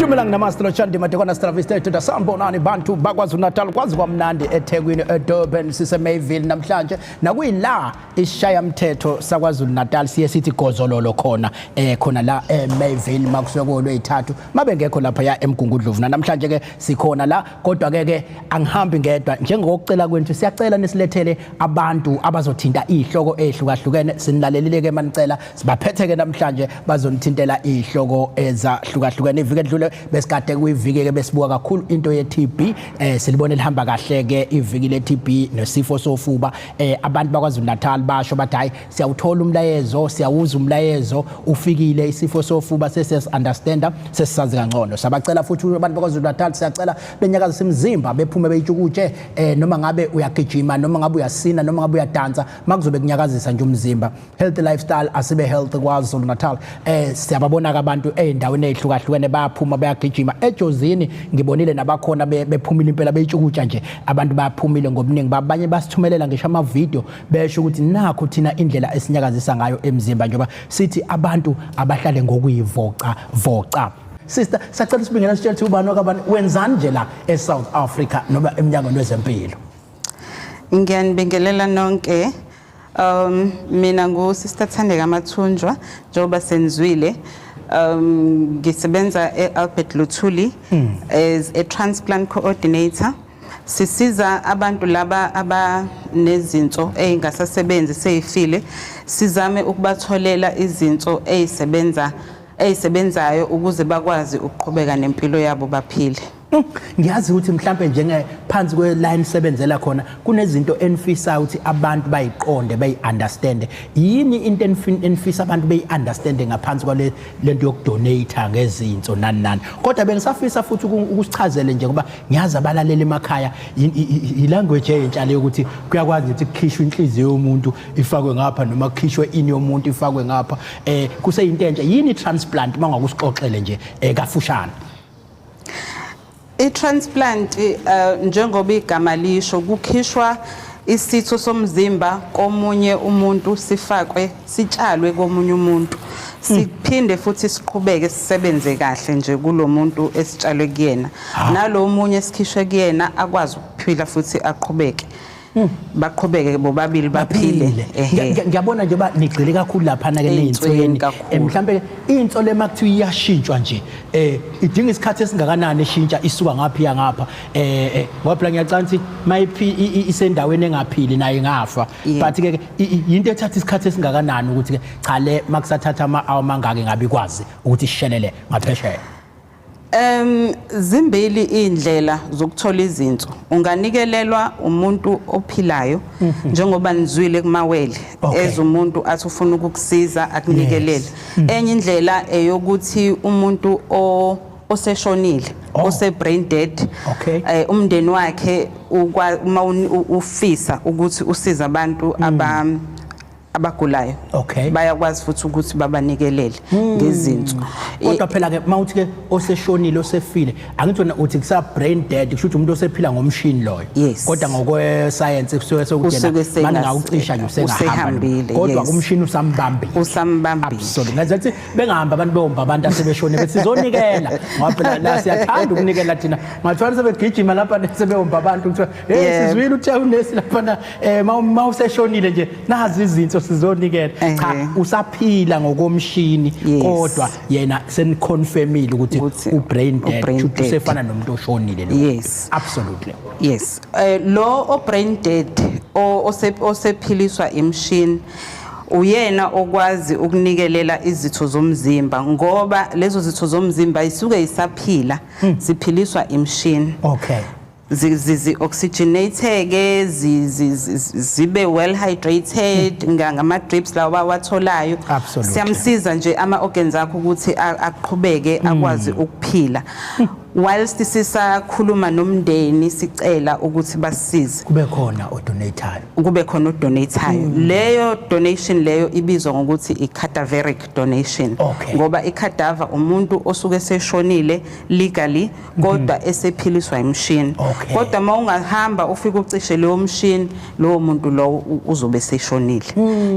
Dumelang, namaste, lotjhani, madekwana, stravista, sanibonani bantu bakwaZulu Natal, kwazi kwamnandi eThekwini, eDurban, sise Mayville namhlanje, nakuyila isishayamthetho sakwaZulu Natal siye sithi gozololo khona khona la eMayville makusuke kolwezithathu mabengekho lapha ya eMgungundlovu. Namhlanje ke sikhona la, kodwa ke angihambi ngedwa. Njengokucela kwethu, siyacela nisilethele abantu abazothinta izihloko ezihlukahlukene. Sinilalelile ke manicela, sibaphethe ke namhlanje, bazonithintela izihloko ezahlukahlukene. Iviki edlule besikade kuyiviki ke besibuka kakhulu into ye TB. Silibone lihamba kahle ke iviki le TB nesifo sofuba. Abantu bakwaZulu Natal basho bathi, "Hayi, siyawuthola umlayezo, siyawuza umlayezo ufikile, isifo sofuba sesiyas understand, sesisazi kangcono." Sabacela futhi abantu bakwaZulu Natal, siyacela benyakazisa imizimba, bephume beyitshukutshe, noma ngabe uyagijima, noma ngabe uyasina, noma ngabe uyadansa, makuzobe kunyakazisa nje umzimba. Healthy lifestyle, asibe healthy kwaZulu Natal. Siyababona abantu ezindaweni ezihlukahlukene bayaphuma, bayagijima. EJozini ngibonile nabakhona bephumile impela, beyitshukutsha nje, abantu bayaphumile ngobuningi. Babanye basithumelela ngisho ama video besho ukuthi nakho thina indlela esinyakazisa ngayo emzimba, njengoba sithi abantu abahlale ngokuyivoca voca. Sister, sacela sibingela, sitshela ukuthi ubani wakabani, wenzani nje la eSouth Africa noma eminyangweni wezempilo. Ngiyanibingelela nonke. Mina ngu Sister Thandeka Mathunjwa, njengoba senzwile. Ngisebenza eAlbert Luthuli as a transplant coordinator. Sisiza abantu laba abanezinso ezingasasebenzi, seyifile, sizame ukubatholela izinso ezisebenzayo ukuze bakwazi ukuqhubeka nempilo yabo, baphile. Ngiyazi ukuthi mhlambe njenge phansi kwe line sebenzela khona kunezinto enifisa ukuthi abantu bayiqonde, bayi-understand. Yini into enifisa abantu beyi-understand ngaphansi kwale lento yokudonate ngezinso, nani nani? Kodwa bengisafisa futhi ukusichazele nje, ngoba ngiyazi abalaleli emakhaya i-language entsha le yokuthi kuyakwazi ukuthi kukhishwe inhliziyo yomuntu ifakwe ngapha, noma kukhishwe ini yomuntu ifakwe ngapha, kuseyinto entsha. Yini transplant, mangakusixoxele nje kafushane? I-transplant, njengoba igama lisho, kukhishwa isitho somzimba komunye umuntu sifakwe, sitshalwe komunye umuntu, siphinde futhi siqhubeke sisebenze kahle nje kulo muntu esitshalwe kuyena, nalo munye esikhishwe kuyena akwazi ukuphila futhi aqhubeke, baqhubeke bobabili baphile. Ehe. Ngiyabona nje ba nigxile kakhulu laphana ke Ey'nsweni ney'nsweni. Kakhulu. Mhlambe inso le makuthiwa iyashintshwa nje, idinga isikhathi esingakanani eshintsha isuka ngapha iya ngapha? Ngoba phela ngiyacabanga ukuthi mayiphi isendaweni engaphili nayo ingafa. But ke yinto ethatha isikhathi esingakanani ukuthi ke cha, le makusathatha ama hour mangaki ngabe ikwazi ukuthi ishelele ngaphesheya? Zimbili indlela zokuthola izinso. Unganikelelwa umuntu ophilayo, njengoba nizwile kumawele, ezumuntu athi ufuna ukukusiza, akunikelele. Enye indlela eyokuthi umuntu oseshonile, ose brain dead, umndeni wakhe uma ufisa ukuthi usize abantu abagulayo, bayakwazi futhi ukuthi babanikelele ngezinso. Kodwa phela ke mawuthi ke oseshonile, osefile, angithi wena uthi kusa brain dead, kusho ukuthi umuntu osephila ngomshini loyo? Yes. Kodwa ngokwe science kusuke Kusuke sokuyena manje ngawucisha nje usengahamba, usehambile, kodwa kumshini usambambile. Usambambile. Absolutely. Ngathi ukuthi bengahamba abantu behomba abantu asebeshonile, bethi sizonikela, ngoba phela la siyathanda ukunikela thina. Ngathiwa sebegijima lapha sebehomba abantu, kuthiwa, "Hey, sizwile uthe unesi lapha, mawuseshonile nje, nazi izinto sizonikela." Cha, usaphila ngokomshini, kodwa yena seniconfirmile ukuthi Ukuthi u-brain dead, u-brain kusho ukuthi dead. usefana nomuntu oshonile lo. Yes. Absolutely. Yes. Lo o brain dead osephiliswa imshini uyena okwazi ukunikelela izitho zomzimba, ngoba lezo zitho zomzimba isuke isaphila, ziphiliswa imshini. Zi oxygenate-ke, zibe well hydrated ngama drips lawa awatholayo. Siyamsiza nje ama organs akho ukuthi aqhubeke akwazi ukuphila. Whilst sisakhuluma nomndeni, sicela ukuthi basisize, kube khona odonatayo. Kube khona odonatayo. Leyo donation leyo ibizwa ngokuthi i-cadaveric donation, ngoba i-cadaver umuntu osuke seshonile legally, kodwa esephiliswa imishini. Kodwa uma ungahamba ufike ucishe leyo mshini, lowo muntu lowo uzobe seshonile.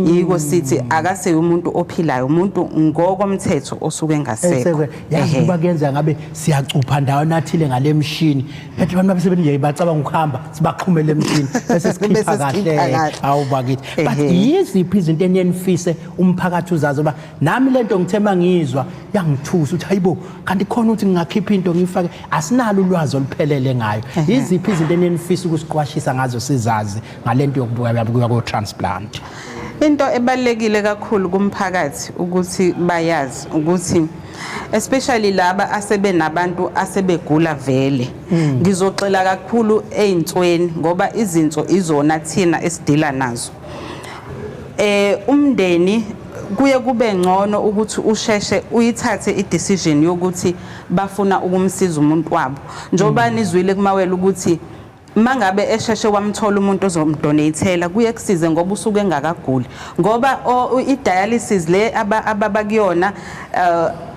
Yiko sithi akase umuntu ophilayo, umuntu ngokomthetho osuke engasekho. Yazi, kuba kuyenza ngabe siyacupha ndawo nathile ngale mshini, phethe abantu basebenje bacabanga ukuhamba, sibaxhumele emshini bese sikhipha. Bese sikhipha kahle. Kahle. Awu bakithi, but yiziphi izinto eniyenifise umphakathi uzazi? Uba nami lento ngithe mangizwa yangithusa ukuthi hayibo, kanti khona ukuthi ngingakhipha into ngifake, asinalo ulwazi oluphelele ngayo. Yiziphi izinto eniyenifisa ukusiqwashisa ngazo, sizazi ngalento yokubuya ko transplant? Into ebalekile kakhulu kumphakathi ukuthi bayazi ukuthi, especially laba asebenabantu asebegula vele, ngizoxela kakhulu ezinsweni ngoba izinso izona thina esidila nazo. Umndeni kuye kube ngcono ukuthi usheshe uyithathe i-decision yokuthi bafuna ukumsiza umuntu wabo, njengoba nizwile kumawele ukuthi mangabe esheshe wamthola umuntu ozomdonatela, kuye kusize ngoba usuke engakaguli, ngoba i-dialysis le ababakuyona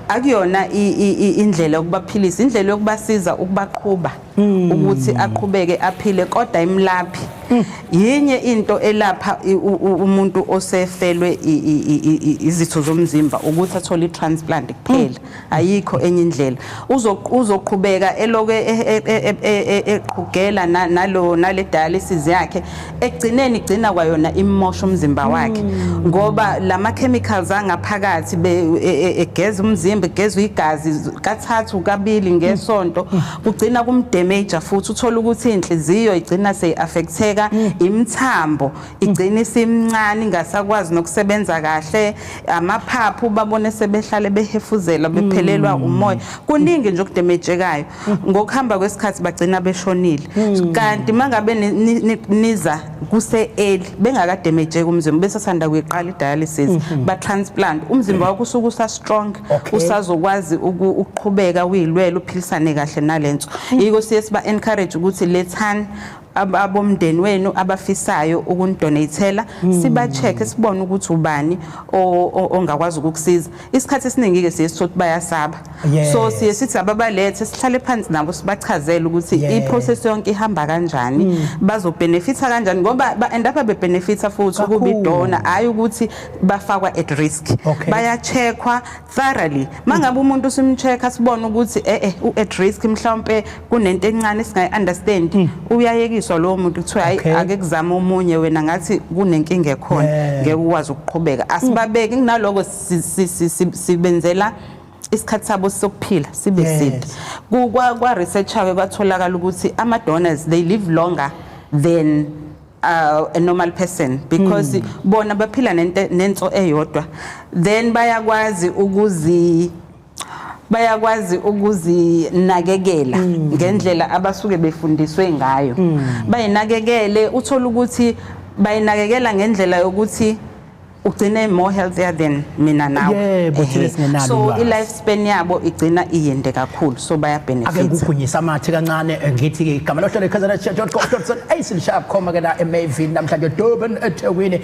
akuyona indlela yokubaphilisa. Indlela yokubasiza ukubaqhuba ukuthi aqhubeke aphile, kodwa imlaphi yinye into elapha umuntu osefelwe izitho zomzimba ukuthi athole i-transplant kuphela. Ayikho enye indlela. Uzoqhubeka eloke eqhugela nalo nale dialysis yakhe. Ekugcineni igcina kwayona imosha umzimba wakhe, ngoba lama chemicals angaphakathi egeza umzimba, egeza igazi kathathu, kabili ngesonto, kugcina kumdamage. Futhi uthola ukuthi inhliziyo igcina seyi-affecteka, imithambo igcina isimncane, ingasakwazi nokusebenza kahle, amaphaphu babone sebehlale behefuzela, bephelelwa umoya. Kuningi nje okudamagekayo. Ngokuhamba kwesikhathi bagcina beshonile. Kanti mangabe niza kuse early, bengakadamageki umzimba, besasanda kuyiqala i-dialysis, ba transplant, umzimba wakho usuke usa strong, usazokwazi ukuqhubeka uyilwela, uphilisane kahle nalenso. Yiko siye siba encourage ukuthi lethani abomndeni wenu abafisayo ukunidonatela, siba-check, sibone ukuthi ubani ongakwazi ukukusiza. Isikhathi esiningi-ke siye sithola ukuthi bayasaba, so siye sithi ababalethe, sihlale phansi nabo, sibachazele ukuthi i-process yonke ihamba kanjani, bazobenefitha kanjani, ngoba ba-end up bebenefitha futhi ukuba Kakhulu. idonor, hhayi ukuthi bafakwa at risk. Baya-check-wa thoroughly. Mangabe umuntu simcheck-a, sibone ukuthi u-at risk, mhlawumpe kunento encane esingayi-understand, uyayekiswa lowo muntu, kuthiwa hayi, ake kuzame omunye, wena ngathi kunenkinga ekhona, ngeke ukwazi ukuqhubeka. Asibabeki kunaloko, sibenzela isikhathi sabo sokuphila sibe side. Kwa research-ke kwatholakala ukuthi ama-donors, they live longer than a normal person, because bona baphila nenso eyodwa, then bayakwazi ukuzinakekela ngendlela abasuke befundiswe ngayo. Bayinakekele, uthola ukuthi bayinakekela ngendlela yokuthi ugcine more healthier than mina nawe. Yebo, thina esingenalo So ulwazi. i-life span yabo igcina iyende kakhulu, so Ake bayabenefit. ngikugwinyisa amathe kancane, ngithi ke igama lohlelo iKZN.co.za, silishaya bukhoma ke la eMayville namhlanje, Durban, eThekwini.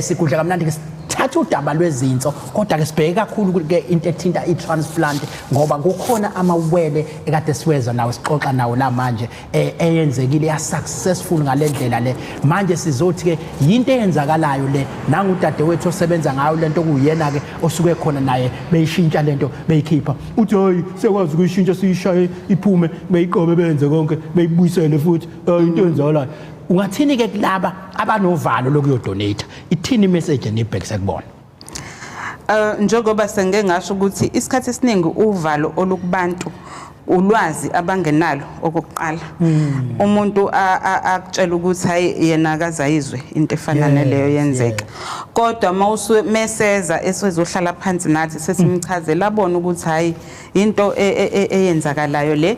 Sigudla kamnandi ke, sithatha udaba lwezinso, kodwa ke sibheke kakhulu ke into ethinta i-transplant, ngoba kukhona amawele ekade siweza nawo, sixoxa nawo la manje, eyenzekile ya successful ngalendlela le. Manje sizothi ke yinto eyenzakalayo le, nangudadewethu osebenza ngayo lento, kuyena ke osuke khona naye beyishintsha lento, beyikhipha, uthi hayi, siyakwazi ukuyishintsha, siyishaye iphume, beyiqobe, benze konke, beyibuyisele futhi. Hayi, into eyenzakalayo. Ungathini ke kulaba abanovalo lokuyodonate? Ithini imessage enibhekise kubona? Njengoba sengike ngasho ukuthi isikhathi esiningi uvalo olukubantu ulwazi abangenalo. Okokuqala, umuntu akutshela ukuthi hayi, yena akazayizwe into efana naleyo yenzeka, kodwa mawusu meseza esezohlala phansi nathi, sesimchazela, abone ukuthi hayi, into eyenzakalayo le.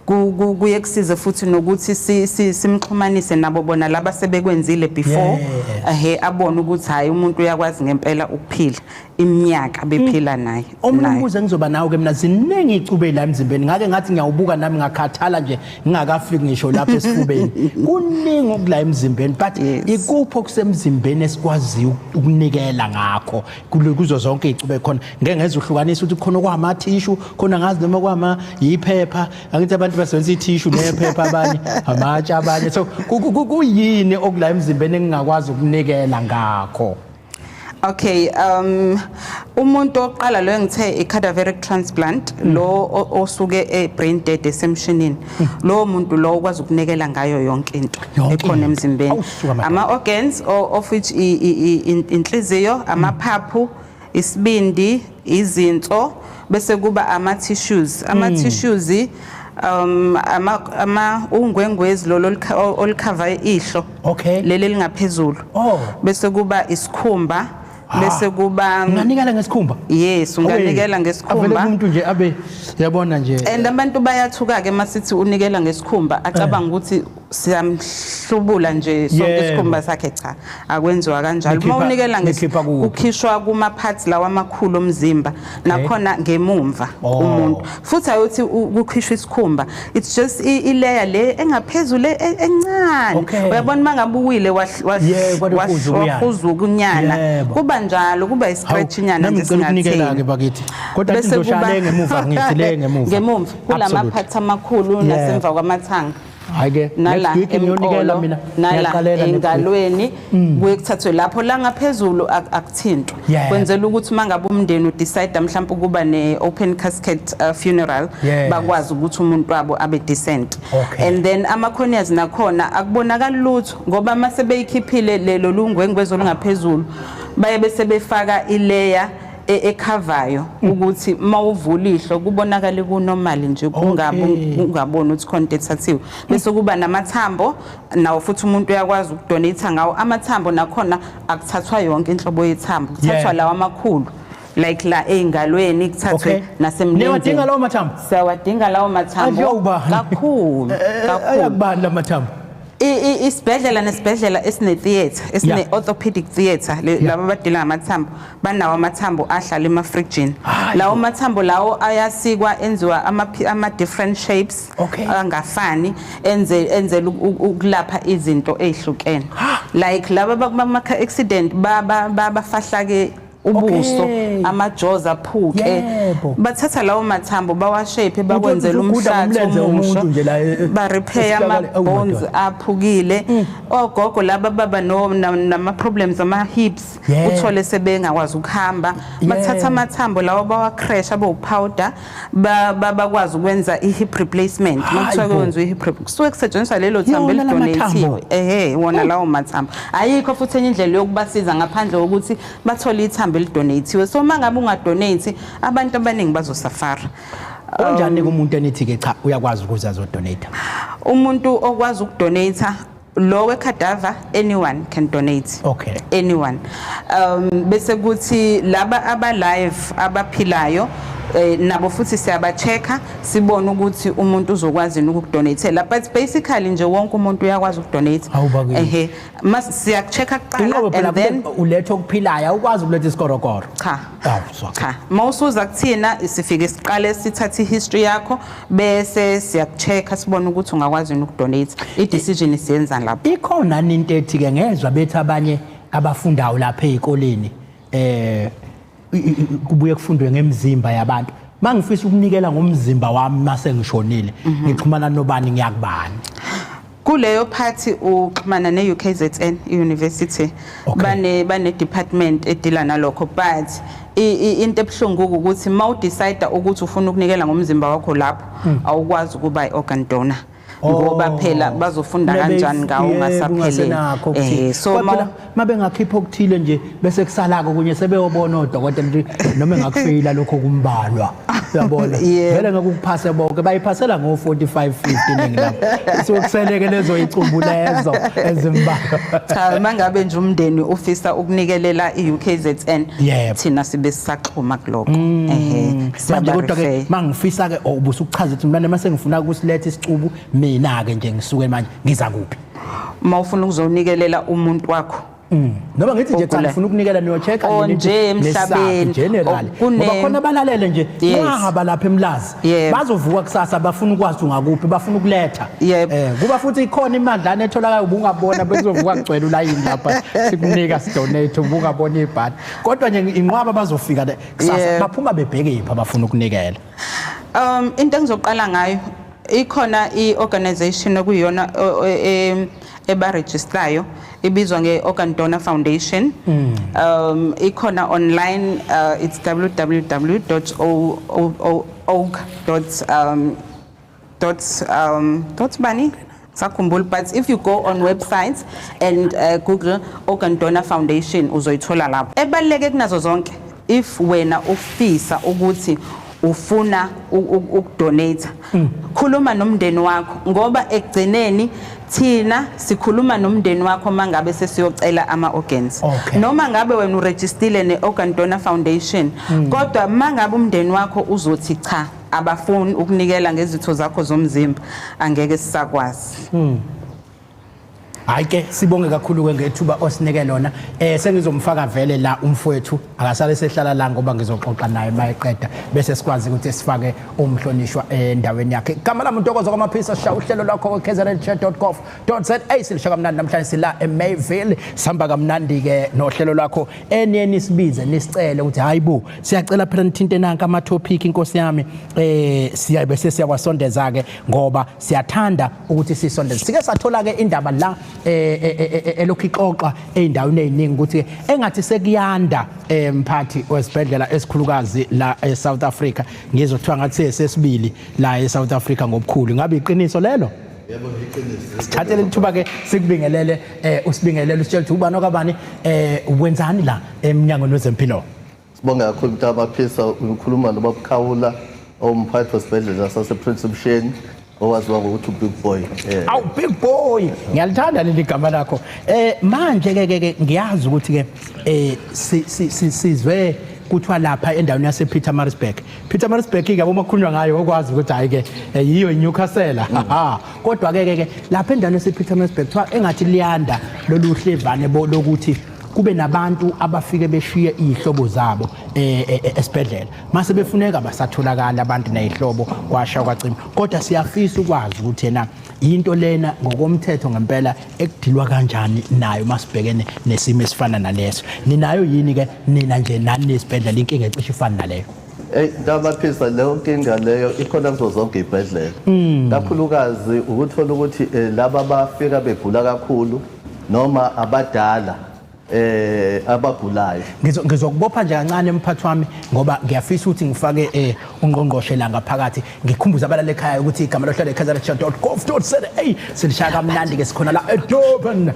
Kuye kusize futhi nokuthi simxhumanise nabo bona laba sebekwenzile before, ehe, abone ukuthi hayi, umuntu uyakwazi ngempela ukuphila iminyaka bephila naye. Omunye Naye. umbuzo engizoba nawo ke mina, ziningi icube la emzimbeni. Ngake ngathi ngiyawubuka nami, ngakhathala nje ngingakafiki ngisho lapha esifubeni. Kuningi okula emzimbeni, but ikuphi okusemzimbeni esikwaziyo ukunikela ngakho kuzo zonke icube khona? Ngeke ngeze uhlukanisa ukuthi khona okwama-tissue khona, ngazi noma kwama yiphepha. Angithi abantu basebenzisa i-tissue nephepha, abanye amatshe, abanye. So kuyini okula emzimbeni engingakwazi ukunikela ngakho? Okay, umuntu oqala lo engithe i-cadaveric transplant, lo osuke e-brain dead esemshinini. Lo muntu lo ukwazi ukunikela ngayo yonke into Yonke ekhona into. emzimbeni. Awusuka madoda. Ama organs, of which inhliziyo, amaphaphu, isibindi, izinso, bese kuba ama tissues. Ama tissues, ama ungwengwezi lo olukhava ihlo. Leli lingaphezulu. Bese kuba isikhumba, bese kuba Unganikela ngesikhumba? Yes, unganikela Awe, ngesikhumba. avele umuntu nje abe yabona nje. And abantu bayathuka ke masithi unikela ngesikhumba, acabanga ukuthi siyamhlubula nje sonke isikhumba sakhe. Cha, akwenziwa kanjalo. Uma unikela Nikhipha kuphi? Kukhishwa kuma parts lawa amakhulu omzimba, nakhona ngemumva umuntu. Futhi ayothi kukhishwa isikhumba, it's just i-layer le engaphezulu encane. Uyabona mangabe uwile Yebo, kwahuzuka unyana. wahuzuka unyana, kuba njalo, kuba i-scratch inyana Nami nje ngicela ukunikela-ke singatheni. bakithi, kodwa Bese ngizoshaya kuba le ngemuva, ngithi le ngemuva. Ngemuva kulama parts amakhulu nasemva kwamathanga. Hhayi-ke, Nala next week ngiyonikela emqolo, mina. nala Ngiyaqalela next week. engalweni, kuye kuthathwe lapho la ngaphezulu, akuthintwa. Kwenzela ukuthi uma ngabe umndeni udecide mhlawumbe ukuba ne-open casket funeral, bakwazi ukuthi umuntu wabo abe decent. And then ama-corneas nakhona akubonakali lutho, ngoba uma sebeyikhiphile lelo lungwengwezi olungaphezulu, baye bese befaka i-layer ekhavayo ukuthi mawuvula ihlo kubonakale kunormal nje, kungabi ungaboni ukuthi khona into ethathiwe. Bese kuba namathambo nawo futhi, umuntu uyakwazi ukudonate ngawo amathambo. Nakhona akuthathwa yonke inhlobo yethambo, kuthathwa lawa amakhulu, like la ey'ngalweni kuthathwe nasemlenzeni. Niyawadinga lawo mathambo? Siyawadinga lawo mathambo. Ayobani? Kakhulu, kakhulu. Ayakubani la mathambo? Isibhedlela nesibhedlela esine-theatre, esine-orthopedic theatre, laba abadila ngamathambo banawo amathambo ahlala emafrijini. Lawo mathambo lawo ayasikwa, enziwa ama-different shapes angafani, enzela ukulapha izinto ey'hlukene, like laba bakuma-car accident bafahlake ubuso, ama-jaws aphuke, bathatha lawo mathambo bawashape, bakwenzela Uthi uguda umhlathi ngomlenze omusha, womuntu nje la, ba-repair oh, ama-bones madoda. aphukile. Ogogo laba baba nama-problems ama-hips, uthole sebengakwazi ukuhamba, bathatha amathambo lawo bawa-crush abe upowder, bakwazi ukwenza i-hip replacement. Uma kuthiwa Hayi bo. kwenziwa i-hip kusuke kusetshenziswa lelo thambo Yona la elidonathiwe. mathambo? Ehe, wona lawo mathambo. Ayikho futhi enye indlela yokubasiza ngaphandle kokuthi bathole ithambo elidonathiwe. So uma ngabe ungadonate, abantu abaningi bazosafara. Kanjani umuntu enithi-ke cha, uyakwazi ukuze azodonate? Umuntu okwazi ukudonate, lo we-cadaver, anyone can donate. Anyone. Bese kuthi laba aba live, abaphilayo, nabo futhi siyaba-check-a, sibone ukuthi umuntu uzokwazi yini ukudonatela, but basically nje wonke umuntu uyakwazi ukudonate. Hawu bakithi. Ehe, mas siyaku-check-a kuqala Inqobo phela and then uletha okuphilayo, awukwazi ukuletha isikorokoro. Cha. Awu, so Cha, mawusuza kuthina sifike siqale sithathe i-history yakho, bese siyaku-check-a sibone ukuthi ungakwazi yini ukudonate. I-decision siyenza lapho. Ikhona into ethi-ke ngezwa bethi abanye abafundayo lapha ey'koleni, kubuye kufundwe ngemizimba yabantu. Mangifisa ukunikela ngomzimba wami mase ngishonile, ngixhumana nobani, ngiyakubani? Kuleyo party uxhumana ne-UKZN University. Bane department edila nalokho, but into ebuhlungu ukuthi mawudecide ukuthi ufuna ukunikela ngomzimba wakho lapho, awukwazi ukuba i-organ donor. Ngoba phela bazofunda kanjani ngawo ungasaphelele? So mabengakhipha okuthile nje bese kusalako kunye, sebeyobona odokotela ukuthi noma engakufeyila lokho kumbalwa, uyabona, vele ngeke ukuphase bonke, bayiphasela ngo 45 50 ningi lapho, sokuseleke lezo icumbu lezo ezimbalwa. Cha, mangabe nje umndeni ufisa ukunikelela iUKZN, thina sibe sisaxhuma kuloko, ehe. Manje kodwa ke mangifisa ke ubusukuchaza ukuthi mina mase ngifuna ukusiletha isicubu mina ke nje, ngisuke manje ngiza kuphi? Uma ufuna ukuzonikelela umuntu wakho, Noma ngithi nje cha, ngifuna ukunikela, niyo-check-a Oh, nje emhlabeni. General, ngoba khona abalalele nje mahaba lapha eMlazi, bazovuka kusasa bafuna ukwazi ungakuphi, bafuna ukuletha. Kuba futhi ikhona imadlana etholakala, ubungabona bekuzovuka kugcwele ulayini lapha sikunika, sidonate, ubungabona ibhadi. Kodwa nje inqwaba bazofika kusasa, baphuma bebheke yiphi abafuna ukunikela? Into engizoqala ngayo, ikhona i-organization okuyiyona ebaregistayo, ibizwa nge-Organ Donor Foundation. Ikhona online, it's www.org dot dot dot bani sakhumbula, but if you go on websites and Google Organ Donor Foundation, uzoyithola lapho. Ebaluleke kunazo zonke, if wena ufisa ukuthi ufuna ukudonate, khuluma nomndeni wakho, ngoba ekugcineni thina sikhuluma nomndeni wakho mangabe sesiyocela ama organs. Noma ngabe wena uregistile ne-Organ Donor Foundation, kodwa mangabe umndeni wakho uzothi cha, abafuni ukunikela ngezitho zakho zomzimba, angeke sisakwazi. Hayi ke, sibonge kakhulu ke ngethuba osinike lona. Sengizomfaka vele la umfowethu, akasale sehlala la ngoba ngizoxoxa naye mayeqeda, bese sikwazi ukuthi sifake umhlonishwa endaweni yakhe. Igama lami uNtokozo kwaMaphisa, sisha uhlelo lwakho kzn.gov.za, silisha kamnandi namhlanje sila eMayville, sihamba kamnandi ke nohlelo lwakho eniye nisibize nisicele ukuthi hayibo, siyacela phela nithinte nanka ama topic, inkosi yami, siya bese siyakwasondeza ke ngoba siyathanda ukuthi sisondeze. Sike sathola ke indaba la elokhu ixoxa ey'ndaweni ey'ningi ukuthi engathi sekuyanda, mphathi wesibhedlela esikhulukazi la eSouth Africa, ngizothiwa ngathi sesibili la eSouth Africa ngobukhulu. Ngabe iqiniso lelo? Yebo, iqiniso. Sithathele ithuba ke sikubingelele, usibingelele, usitshele ukuthi ubani okabani, wenzani la eminyangweni wezempilo. Sibonge kakhulu, Mntamaphisa. Ukhuluma noBaba umphathi wesibhedlela sase-Prince Mshiyeni, owaziwa ngokuthi uBig Boy. Awu, Big Boy, ngiyalithanda leli gama lakho. Manje ke ngiyazi ukuthi ke sizwe kuthiwa lapha endaweni yase Pietermaritzburg. Pietermaritzburg ke yabo makhulunywa ngayo okwazi ukuthi hayi ke yiyo iNewcastle. Ha. Kodwa ke lapha endaweni yase Pietermaritzburg kuthiwa engathi liyanda lolu hlevane lokuthi kube nabantu abafike beshiye izihlobo zabo esibhedlela, mase befuneka basatholakala abantu nezihlobo, kwasha kwacima. Kodwa siyafisa ukwazi ukuthi yena into lena ngokomthetho ngempela ekudilwa kanjani nayo masibhekene nesimo esifana naleso. Ninayo yini ke nina nje nani nesibhedlela inkinga ecishe ifana naleyo? Ey, Ntabaphisa, leyo nkinga leyo ikhona kuzo zonke iy'bhedlela. Kakhulukazi ukuthola ukuthi laba abafika begula kakhulu noma abadala abagulayo. Ngizokubopha nje kancane, mphathi wami, ngoba ngiyafisa ukuthi ngifake ungqongqoshe la ngaphakathi. Ngikhumbuza abalala ekhaya ukuthi igama lohlelo kzn.gov.za, silishaya kamnandi ke, sikhona la eDurban.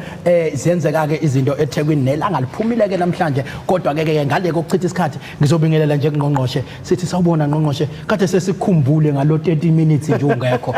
Ziyenzeka ke izinto eThekwini, nelanga liphumile ke namhlanje. Kodwa ke ngale kokuchitha isikhathi, ngizobingelela nje kungqongqoshe, sithi sawubona ngqongqoshe, kade sesikhumbule ngalo 30 minutes nje ungekho.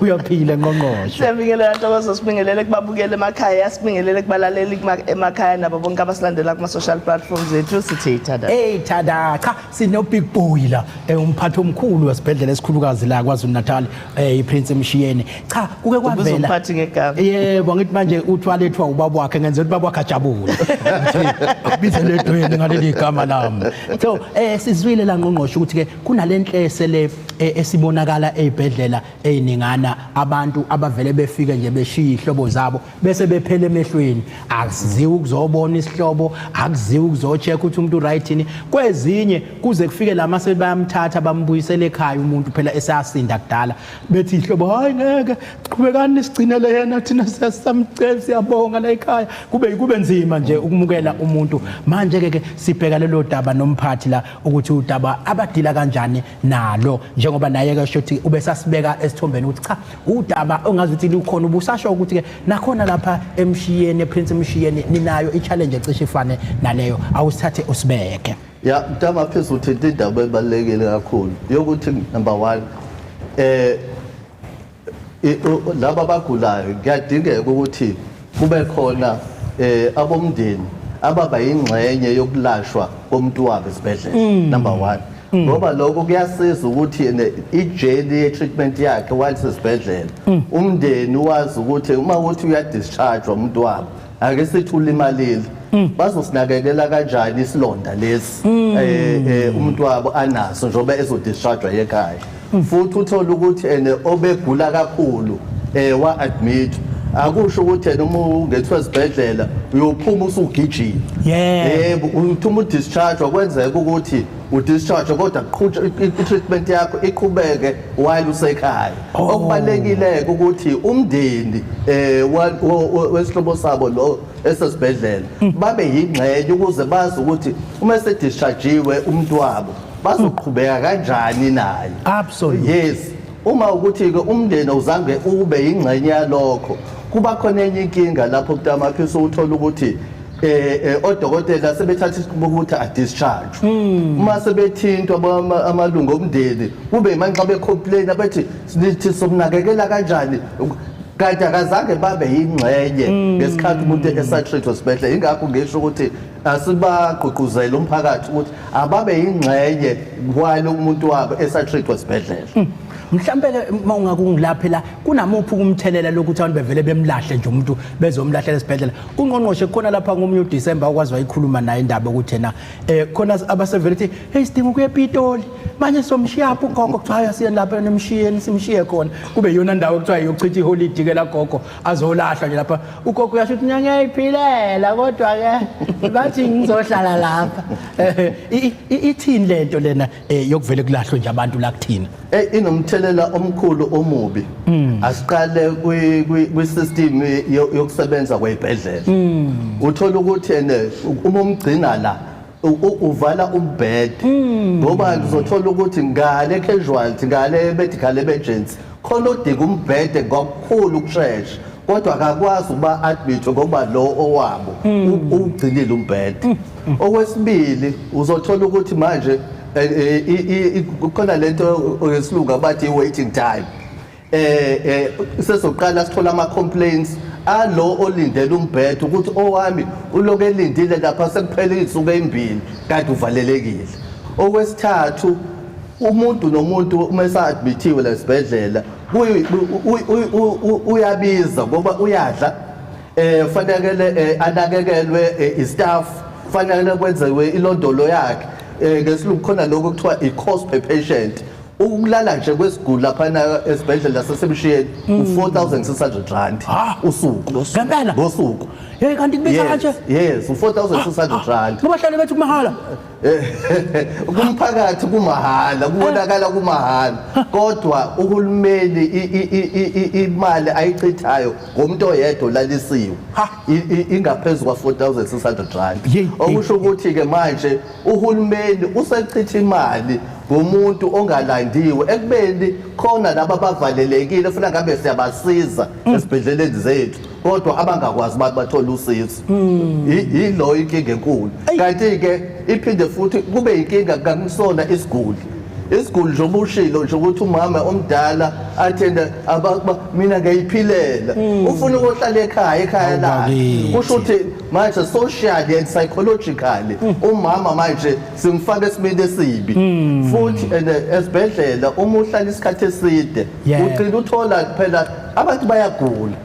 Uyaphila ngqongqoshe? Siyabingelela Ntokozo, sibingelele kubabukeli emakhaya, sibingelele kubalaleli emakhaya nabo bonke abasilandela kuma-social platforms ethu, sithi tada. Hey tada, cha, sino Big Boy la, umphathi omkhulu wesibhedlela esikhulukazi la KwaZulu Natal, iPrince Mshiyeni. Cha, kuke Ubiza kwavela umphathi ngegama. Yebo, ngithi manje uthwalethwa ubaba wakhe, ngenza ukuthi ubaba wakhe ajabule. Bize ledweni ngaleli gama lami. So sizwile la ngqongqoshe ukuthi ke kunalenhlese le esibonakala ezibhedlela eziningana, abantu abavele befike nje beshiya ihlobo zabo bese bephele emehlweni, akusiziwe ukuzo ukuzobona isihlobo, akuziwa ukuzocheck ukuthi umuntu right yini. Kwezinye kuze kufike la mase bayamthatha bambuyisele ekhaya umuntu phela esasinda kudala, bethi ihlobo hayi ngeke qhubekani nisigcinele yena, thina siyasamcela, siyabonga la ekhaya. Kube nzima nje ukumukela umuntu. Manje ke ke sibheka lelo daba nomphathi la ukuthi udaba abadila kanjani nalo, njengoba naye ke sho ukuthi ubesasibeka esithombeni ukuthi cha, udaba ongazi ukuthi lukhona. Ubusasho ukuthi ke nakhona lapha eMshiyeni, ePrince Mshiyeni, ninayo i-challenge ecishe ifane naleyo. Awusithathe usibeke. Ya, mntama phezulu, uthinta indaba ebalulekile kakhulu yokuthi number 1 laba abagulayo kuyadingeka ukuthi kube khona abomndeni ababa yingxenye yokulashwa komuntu wabo esibhedlela, number 1, ngoba lokho kuyasiza ukuthi i-journey ye-treatment yakhe while sesibhedlela, umndeni wazi ukuthi uma uthi uyadischarge umuntu wabo, ake sithi ulimalile, bazosinakekela kanjani isilonda lesi umuntu wabo anaso njengoba ezodischarge ekhaya. Futhi uthola ukuthi ene obegula kakhulu wa admit, akusho ukuthi yena uma ungethiwa esibhedlela uyophuma usugijima. Yebo, uthi uma udischarge, kwenzeka ukuthi udischarge kodwa kuqhutshwa i-treatment yakho iqhubeke while usekhaya. Okubalekile ukuthi umndeni wesihlobo sabo lo esesibhedlela babe yingxenye ukuze bazi ukuthi uma esedischargiwe umuntu wabo bazoqhubeka kanjani naye. Yes, uma ukuthi ke umndeni awuzange ube yingxenye yalokho, kuba khona enye inkinga lapho kutamaphisa, uthola ukuthi odokotela sebethatha isinqumo ukuthi a discharge. Uma sebethintwa amalungu omndeni, kube manje xa becomplain abethi sithi somnakekela kanjani, kanti akazange babe yingxenye ngesikhathi umuntu esatreatwa esibhedlela. Ingakho ngisho ukuthi asibagqugquzele umphakathi ukuthi ababe yingxenye while umuntu wabo esatreatwa esibhedlela. Mhlambe ke uma ungakungilaphi la, kunamuphi umthelela lokuthi abantu bevele bemlahle nje umuntu, bezomlahlela esibhedlela? Ungqongqoshe khona lapha ngomunye uDecember okwazi wayikhuluma naye indaba ukuthi yena khona abasevele ethi hey, sidinga ukuya ePitoli manje, somshiyapha ugogo? Kuthiwa hayi, asiye lapha nemshiyeni, simshiye khona, kube iyona ndawo kuthiwa iyochitha iholidi ke la, gogo azolahlwa nje lapha. Ugogo uyasho ukuthi ngiyayiphilela, kodwa ke bathi ngizohlala lapha. Ithini lento lena yokuvele kulahlwe nje abantu la kuthina? Inomthelela omkhulu omubi. Asiqale kwi system yokusebenza kwezibhedlela. Uthola ukuthi ene uma umgcina la uvala umbhede, ngoba uzothola ukuthi ngale casualty, ngale medical emergency, khona odinga umbhede ngokukhulu ukushesha, kodwa akakwazi ukuba admit ngoba lo owabo ugcinile umbhede. Okwesibili, uzothola ukuthi manje kukhona lento ngesilungu abathi i-waiting time. Sezoqala sithola ama complaints alo olindele umbhede ukuthi owami uloku elindile lapha sekuphele izinsuku ezimbili kanti uvalelekile. Okwesithathu, umuntu nomuntu uma esa-admithiwe la esibhedlela uyabiza ngoba uyadla, fanele anakekelwe istaff, fanele kwenziwe ilondolo yakhe. Ngesilungu khona lokho kuthiwa i-cost per patient. Ukulala nje kwesiguli laphana esibhedlela saseMshiyeni u-4600 rand usuku. Ngempela? Ngosuku. Hey, kanti kubiza kanje? Yes, u-4600 rand. Ngoba hlale bethi kumahhala. Kumphakathi kumahhala, kubonakala kumahhala, kodwa uhulumeni imali ayichithayo ngomuntu oyedwa olalisiwe ingaphezu kwa-4600 rand. Okusho ukuthi ke manje uhulumeni usechitha imali ngomuntu ongalandiwe, ekubeni khona laba abavalelekile funa ngabe siyabasiza esibhedleleni zethu, kodwa abangakwazi ukuthi bathole usizo. Yilo inkinga enkulu. Kanti ke iphinde futhi kube inkinga kakusona isiguli. Isiguli nje ubushilo nje ukuthi umama omdala athenda mina ngiyiphilela, ufuna ukuhlala ekhaya, ekhaya lakhe. Kusho ukuthi manje socially and psychologically umama manje simfaka esimeni esibi. Futhi and esibhedlela uma uhlala isikhathi eside ugcina uthola phela abantu bayagula.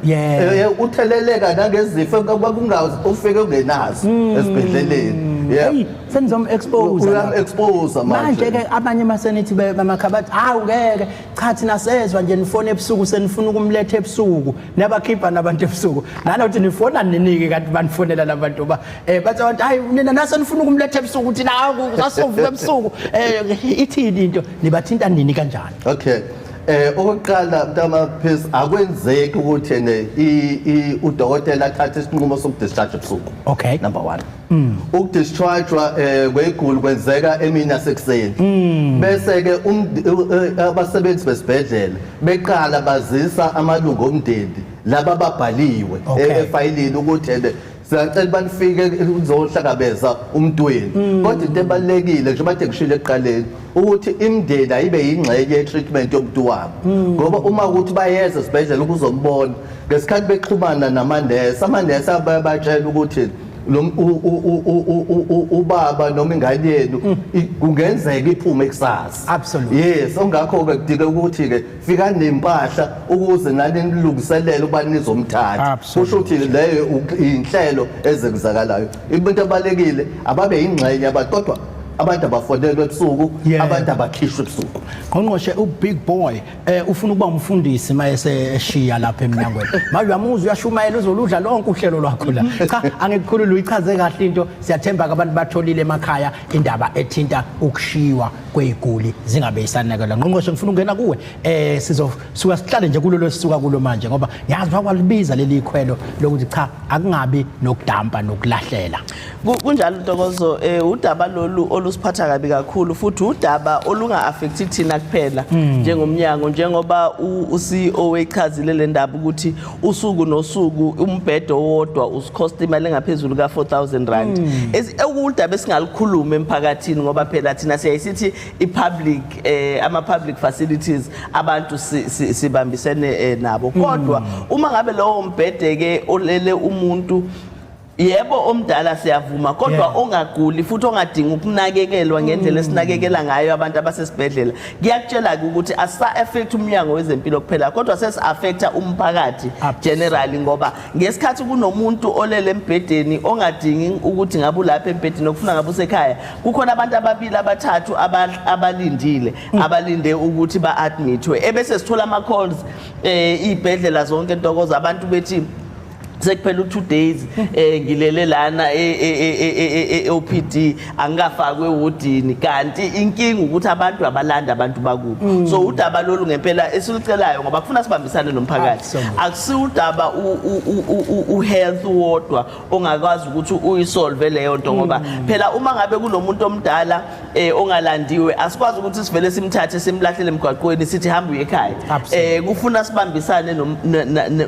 Utheleleka nangezifo kwakungazi ufike ungenazo esibhedleleni. Yeah. Hey, senizom expose. Uyam expose manje. Manje ke abanye masenithi bamakhabathi hawu ngeke cha thina sezwa nje nifona ebusuku senifuna ukumletha ebusuku nabakhipha nabantu ebusuku nanokuthi nifona ninike kanti banifonela labantu ba bathi abantu hayi nina nasenifuna ukumletha ebusuku thina hawu sasovuka ebusuku ithini into nibathinta nini kanjani? Okay. Okokuqala mntamaphisi akwenzeki ukuthi ene udokotela athathe isinqumo sokudischarge ebusuku. Okay. Number 1. Ukudischargewa kwegulu kwenzeka emini yasekuseni. Bese ke abasebenzi besibhedlela beqala bazisa amalungu omndeni laba ababhaliwe efayilini ukuthi ene siyacela banifike uzohlangabeza umntweni. Kodwa into ebalekile njengoba kade ngishilo ekuqaleni ukuthi imindeni ayibe yingxenye ye-treatment yomuntu wabo. Ngoba uma ukuthi bayeza esibhedlela ukuzombona ngesikhathi bexhumana namanesi, amanesi ababatshela ukuthi lo ubaba noma ingane yenu kungenzeka iphume kusasa. Absolutely. Yes, ongakho ke kudinga ukuthi ke fikani nempahla ukuze nani nilungiselele ukuba nizomthatha. Kusho ukuthi leyo inhlelo ezenzakalayo. Into ebalekile ababe yingxenye abantu kodwa abantu abafonelwe ebusuku, abantu abakhishwe ebusuku. Ngqongqoshe uBig Boy ufuna ukuba umfundisi mayese eshiya lapha eminyangweni. Manje uyamuzwa uyashumayela uzoludla lonke uhlelo lwakho la. Cha angikukhulule uyichaze kahle into siyathemba abantu batholile emakhaya indaba ethinta ukushiwa kweziguli zingabe isanakelwa. Ngqongqoshe ngifuna ukungena kuwe sizosuka sihlale nje kulolo sisuka kulo manje ngoba ngiyazi wakwalibiza leli ikhwelo lokuthi cha akungabi nokudampa nokulahlela. Kunjalo Ntokozo, udaba lolu olusiphatha kabi kakhulu futhi udaba olunga affect thina kuphela njengomnyango njengoba uCEO echazile le ndaba ukuthi usuku nosuku umbhedo owodwa usicost imali engaphezulu ka 4000 rand. Ekudaba esingalikhuluma emphakathini ngoba phela thina siyayisithi i-public ama public facilities abantu sibambisene nabo kodwa uma ngabe lowo mbhede ke olele umuntu yebo omdala siyavuma kodwa ongaguli futhi ongadingi ukunakekelwa ngendlela esinakekela ngayo abantu abasesibhedlela kuyakutshela ukuthi asa affect umnyango wezempilo kuphela kodwa sesi affecta umphakathi generally ngoba ngesikhathi kunomuntu olele embhedeni ongadingi ukuthi ngabe ulapha embhedeni okufuna ngabe usekhaya kukhona abantu ababili abathathu abalindile abalinde ukuthi ba-admitwe ebese sithola ama calls ibhedlela zonke Ntokozo abantu bethi sekuphela u2 days ngilele lana e-OPD angikafakwe ewodini kanti inkinga ukuthi abantu abalanda abantu bakubo. So udaba lolu ngempela esilucelayo ngoba kufuna sibambisane nomphakathi akusiwudaba u-health wodwa ongakwazi ukuthi uyisolve leyo nto ngoba phela uma ngabe kunomuntu omdala ongalandiwe asikwazi ukuthi sivele simthathe simlahlele emgwaqweni sithi hamba uye ekhaya. Kufuna sibambisane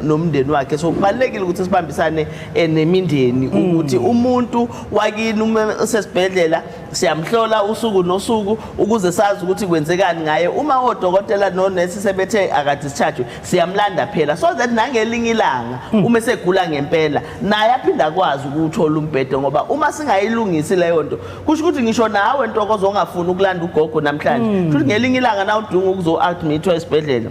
nomndeni wakhe so kubalekile ukuthi sibambisane nemindeni ukuthi umuntu wakini uma usesibhedlela siyamhlola usuku nosuku ukuze sazi ukuthi kwenzekani ngaye. Uma odokotela nonesi sebethe akadischarge siyamlanda phela so that nangelinye ilanga uma esegula ngempela naye aphinda akwazi ukuthola umbhede ngoba uma singayilungisi leyo nto kusho ukuthi ngisho nawe Ntokozo ongafuni ukulanda ugogo namhlanje futhi ngelinye ilanga na udinga ukuzo-admitwa esibhedlela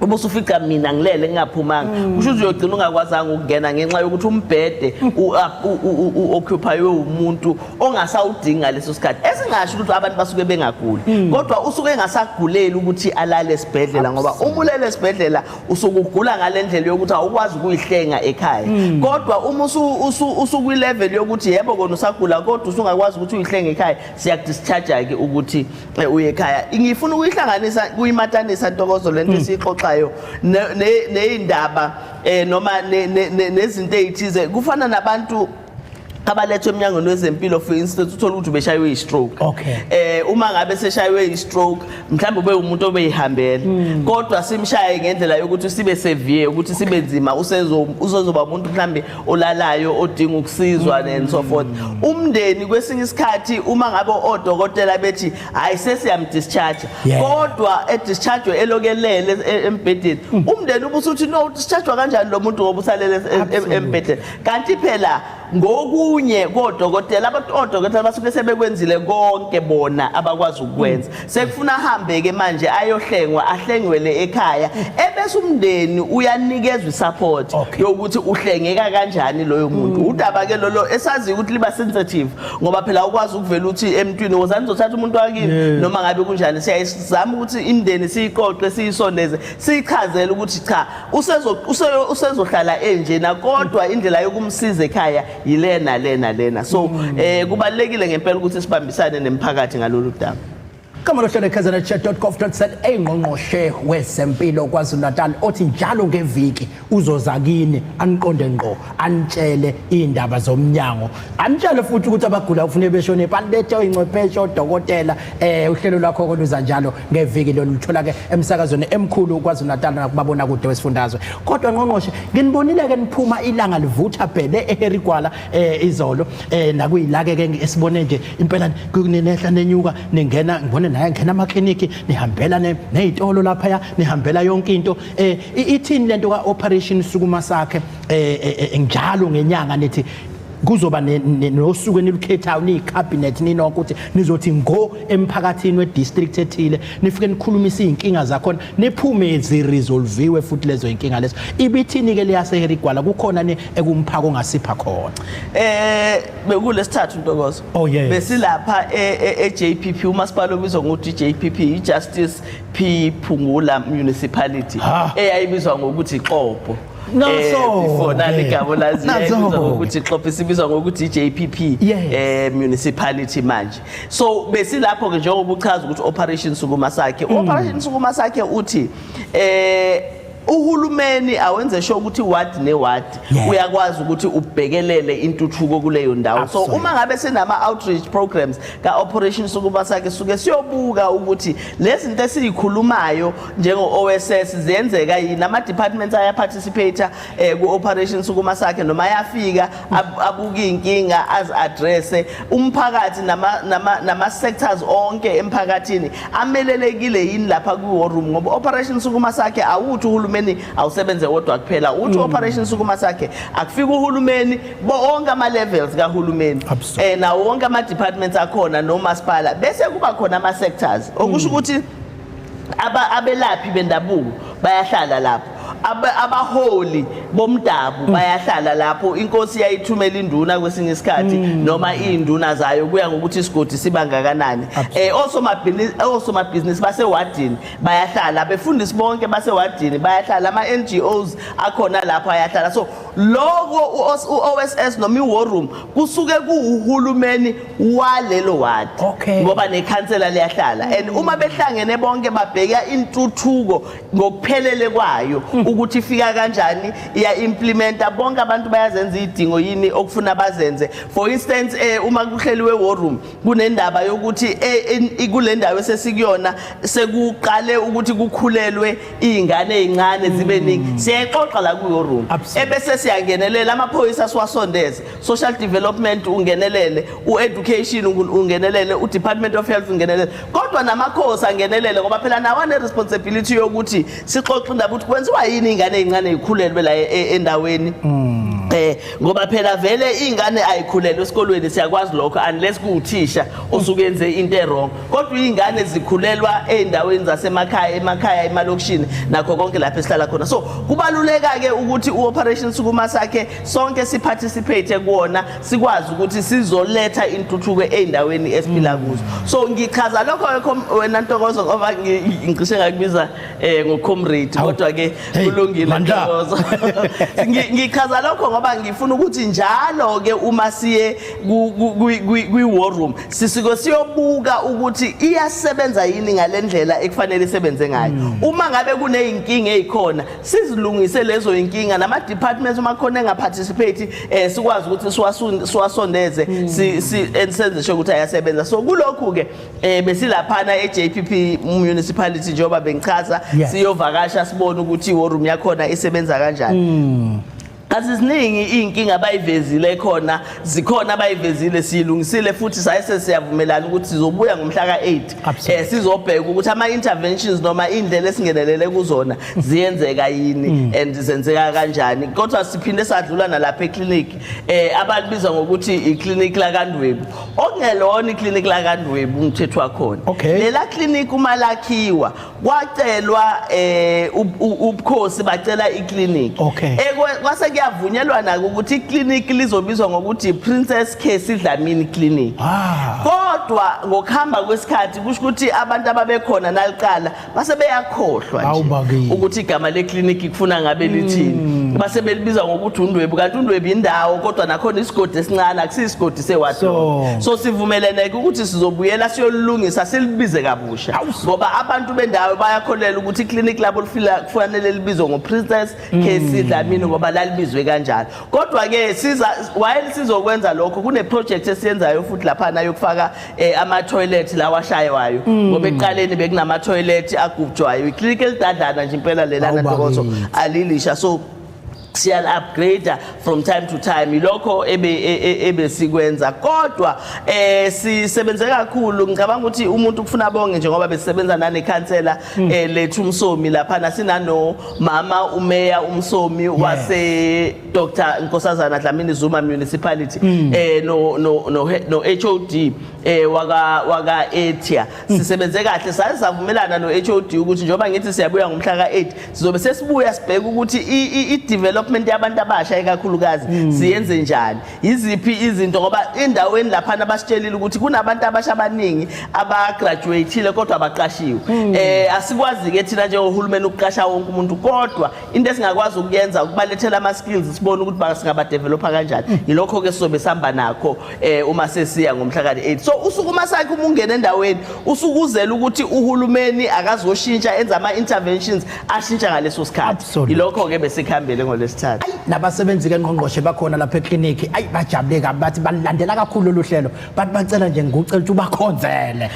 ubusufica mina ngilele ngingaphumanga kusho ukuthi uyogcina ungakwazanga ukungena ngenxa yokuthi umbhede u-occupywe umuntu ongasawudingi leso sikhathi esingasho ukuthi abantu basuke bengaguli kodwa usuke engasaguleli ukuthi alale esibhedlela ngoba uma ulele esibhedlela usuke ugula ngale ndlela yokuthi awukwazi ukuyihlenga ekhaya kodwa uma usukwi-level yokuthi yebo kona usagula kodwa usungakwazi ukuthi uyihlenge ekhaya siyakudischarge-ke ukuthi uye ekhaya. Ngifuna ukuyihlanganisa kuyimatanisa Ntokozo lento esiyixoxayo neyindaba noma nezinto ezithize kufana nabantu abalethwe emnyangweni wezempilo for instance uthola ukuthi ubeshaywe i-stroke. Uma ngabe seshaywe i-stroke mhlawumbe ube umuntu obeyihambela kodwa simshaye ngendlela yokuthi sibe severe ukuthi sibe nzima usezoba umuntu mhlawumbe olalayo odinga ukusizwa and so forth. Umndeni kwesinye isikhathi uma ngabe odokotela bethi hayi sesiyamdischarge kodwa edischarge elokelele embhedeni umndeni ubusuthi no discharge kanjani lo muntu ngoba usalele embhedeni kanti phela Ngokunye kodokotela, abantu odokotela basuke sebekwenzile konke bona abakwazi ukukwenza. Sekufuna ahambe ke manje ayohlengwa, ahlengwele ekhaya, ebese umndeni uyanikezwa isupport yokuthi uhlengeka kanjani loyo muntu. Udaba ke lolo esazi ukuthi liba sensitive, ngoba phela ukwazi ukuvela uthi emntwini, "Wozani nizothatha umuntu wakini," noma ngabe kunjani. Siyayizama ukuthi imndeni siyiqoqe, siyisondeze, siyichazele ukuthi cha, usezohlala enjena, kodwa indlela yokumsiza ekhaya yilena, lena, lena. So kubalekile ngempela ukuthi sibambisane nemphakathi ngalolu daba. Kama lohlelo chat.gov.za, engqongqoshe wezempilo KwaZulu-Natal othi njalo ngeviki uzoza kini, aniqonde ngqo, anitshele indaba zomnyango, anitshele futhi ukuthi abagula kufanele beshone, balethe ingcwepheshe, odokotela. Uhlelo lwakho koluza njalo ngeviki lolu luthola ke emsakazweni emkhulu KwaZulu-Natal nakubabona kude wesifundazwe. Kodwa ngqongqoshe, nginibonile ke niphuma ilanga livutha bhele eHarry Gwala izolo, nakuyila ke esibone nje impela kunenehla nenyuka, ningena, ngibone naye ngena amakliniki, nihambela nezitolo lapha, nihambela yonke into. Ithini lento ka Operation Sukuma Sakhe? Njalo ngenyanga nithi kuzoba nosuku enilukhethayo niyi-cabinet ninonke ukuthi nizothi ngo emphakathini we-district ethile, nifike nikhulumise iy'nkinga zakhona, niphume ziresolviwe futhi lezo y'nkinga lezo. Ibithini-ke leyaseHarry Gwala? Kukhona ni ekumphako ongasipha khona? Bekulesithathu, Ntokozo. Oh, yes. Besilapha e-JPP, umasipala obizwa ngokuthi JPP, iJustice P Phungula Municipality, eyayibizwa ngokuthi Ixopo. Naso. Before nani igama lazi, Naso. yayibizwa ngokuthi Ixopo, isibizwa ngokuthi i-JPP municipality manje. So besilapho ke njengoba uchaza ukuthi Operation Sukuma Sakhe. Operation Sukuma Sakhe uthi uhulumeni awenze sure ukuthi ward ne ward uyakwazi ukuthi ubhekelele intuthuko kuleyo ndawo. So uma ngabe sinama outreach programs ka Operation Sukuma Sakhe, suke siyobuka ukuthi lezi zinto esizikhulumayo njengo OSS ziyenzeka yini, ama departments aya participate ku Operation Sukuma Sakhe noma ayafika abuka inkinga, az address umphakathi, nama sectors onke emphakathini amelelekile yini lapha ku war room. Ngoba Operation Sukuma Sakhe awuthi uhulumeni awusebenze wodwa kuphela. Uthi Operation Sukuma Sakhe akufika uhulumeni bonke ama levels kahulumeni, nawo wonke ama departments akhona nomasipala, bese kuba khona ama sectors, okusho ukuthi abelaphi bendabuko bayahlala lapho, abaholi bomdabu bayahlala lapho. Inkosi yayithumela induna kwesinye isikhathi noma induna zayo, kuya ngokuthi isigodi siba ngakanani. Osomabhizinisi basewadini bayahlala, abefundisi bonke basewadini bayahlala, ama NGOs akhona lapho ayahlala. So lokho u-OSS noma i-war room kusuke kuwuhulumeni walelo ward, ngoba nekhansela liyahlala, and uma behlangene bonke babheka intuthuko ngokuphelele kwayo ukuthi ifika kanjani, iya implementa, bonke abantu bayazenza idingo yini okufuna bazenze. For instance, uma kuhleliwe war room, kunendaba yokuthi kule ndawo esesikuyona sekuqale ukuthi kukhulelwe izingane ezincane zibe ningi, siyayixoxa la ku war room, ebese siyangenelela, amaphoyisa siwasondeze, social development ungenelele, u-education ungenelele, u-department of health ungenelele, kodwa namakhosi angenelele, ngoba phela nawo ane-responsibility yokuthi sixoxe indaba ukuthi kwenziwa yini ingane ey'ncane yikhulelwe la endaweni. Ngoba phela vele ingane ayikhulelwe esikolweni, siyakwazi lokho, unless kuwuthisha osuke enze into e-wrong, kodwa iy'ngane zikhulelwa ey'ndaweni zasemakhaya, emakhaya, emalokishini nakho konke lapho esihlala khona. So kubaluleka-ke ukuthi u-Operation Sukuma Sakhe sonke siparticipate kuwona, sikwazi ukuthi sizoletha intuthuko ey'ndaweni esiphila kuzo. So ngichaza lokho wena Ntokozo ngoba ngicishe ngakubiza ngocomrade, kodwa ke Hey, kulungile. Mandla. Ntokozo. Ngichaza lokho ngoba ngifuna ukuthi njalo ke uma siye kwi war room sisike siyobuka ukuthi iyasebenza yini ngalendlela ekufanele isebenze ngayo. Uma ngabe kuneyinkinga ezikhona, sizilungise lezo inkinga, nama departments uma khona engaparticipate, sikwazi ukuthi siwasondeze, si si and senze sure ukuthi ayasebenza. So kulokhu ke besilaphana eJPP municipality njengoba bengichaza, siyovakasha sibone ukuthi i-war room yakhona isebenza kanjani. Kazi ziningi iy'nkinga abayivezile khona, zikhona abayivezile, siyilungisile futhi saye sesiyavumelana ukuthi sizobuya ngomhla ka-8 sizobheka ukuthi ama-interventions noma iy'ndlela esingenelele kuzona ziyenzeka yini and zenzeka kanjani. Kodwa siphinde sadlula nalapha eklinikhi abalibiza ngokuthi iklinikhi lakaNdwebu, okungelona iklinikhi lakaNdwebu umthetho wakhona. Lela klinikhi uma lakhiwa kwacelwa ubukhosi bacela iklinikhi. Kwase kuyavunyelwana ukuthi iklinikhi lizobizwa ngokuthi Princess Casey Dlamini Clinic. Kodwa ngokuhamba kwesikhathi kusho ukuthi abantu ababekhona naliqala base beyakhohlwa nje ukuthi igama leklinikhi kufuna ngabe lithini. Base belibiza ngokuthi uNdwebu, kanti uNdwebu indawo kodwa nakhona isigodi esincane, akusiyisigodi sewadi. So sivumelene ukuthi sizobuyela siyolungisa silibize kabusha, ngoba abantu bendawo bayakholelwa ukuthi iklinikhi labo kufanele libizwe ngoPrincess Casey Dlamini ngoba lalibizwe kanjalo. Kodwa ke siza while sizokwenza lokho kune project esiyenzayo futhi laphana yokufaka ama toilet lawa ashaywayo, ngoba ekuqaleni bekunama toilet agubjwayo. Iklinikhi elidadlana nje impela lelana Ntokozo, alilisha, so siyal upgrade from time to time. Ilokho ebesikwenza. Kodwa sisebenze kakhulu, ngicabanga ukuthi umuntu kufuna bonke njengoba besisebenza nanekhansela lethu uMsomi lapha, sinano mama umeya uMsomi wase Dr Nkosazana Dlamini Zuma Municipality no HOD waka Etia. Sisebenze kahle, saze savumelana no HOD ukuthi njengoba ngithi siyabuya ngomhla ka8 sizobe sesibuya sibheke ukuthi i development yabantu abasha ekakhulukazi siyenze njani, iziphi izinto, ngoba endaweni laphana basitshelile ukuthi kunabantu abasha abaningi abagraduateile kodwa abaqashiwe. Asikwazi ke thina njengohulumeni ukuqasha wonke umuntu, kodwa into esingakwazi ukuyenza ukubalethela ama skills, sibone ukuthi singabadevelopa kanjani. Yilokho ke sizobe sihamba nakho uma sesiya ngomhla ka8. So usuku masakhe uma ungena endaweni usukuzela ukuthi uhulumeni akazoshintsha enza ama interventions ashintsha ngaleso sikhathi. Yilokho ke besikhambele ngolesithathu. Nabasebenzi ke ngqongqoshe bakhona lapha eklinikhi, ayi bajabule kabi, bathi balandela kakhulu lolu hlelo, bathi bacela nje ngikucela ukuthi ubakhonzele.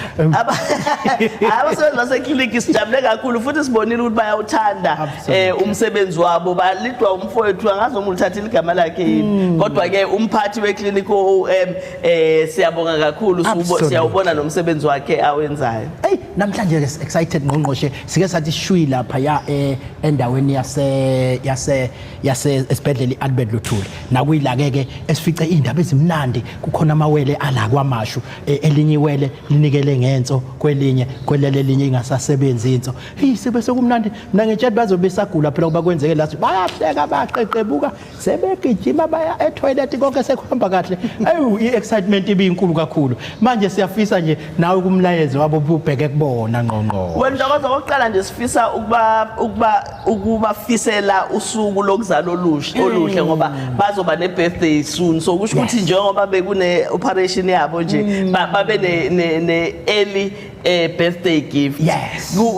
Abasebenzi baseklinikhi sijabule kakhulu futhi sibonile ukuthi bayawuthanda umsebenzi wabo. Balidwa umfowethu, angazi noma ulithathile igama lakhe yini, kodwa ke umphathi weklinikhi OM, siyabonga kakhulu, siyawubona nomsebenzi wakhe awenzayo. Hey, namhlanje ke excited ngqongqoshe, sike sathi shwi lapha ya endaweni yase yase yase esibhedlela iAlbert Luthuli, nakuyila ke esifice indaba ezimnandi, kukhona amawele ala kwaMashu, elinye iwele linikele ngenso kwelinye, kwelele elinye ingasasebenzi inso. Hey, sebe sekumnandi, mina ngitshela bazobe besagula phela kuba kwenzeke la, bayahleka baqeqebuka sebegijima baya etoilet, konke sekuhamba kahle. Ayu, i-excitement ibinkulu kakhulu. Manje siyafisa nje nawe kumlayezo wabo ubheke kubona ngqongqo. Wena Ntokozo, okokuqala nje sifisa ukubafisela usuku lokuzalwa olusha oluhle, ngoba bazoba ne birthday soon, so kusho ukuthi njengoba bekune operation yabo nje babe ne early birthday gift.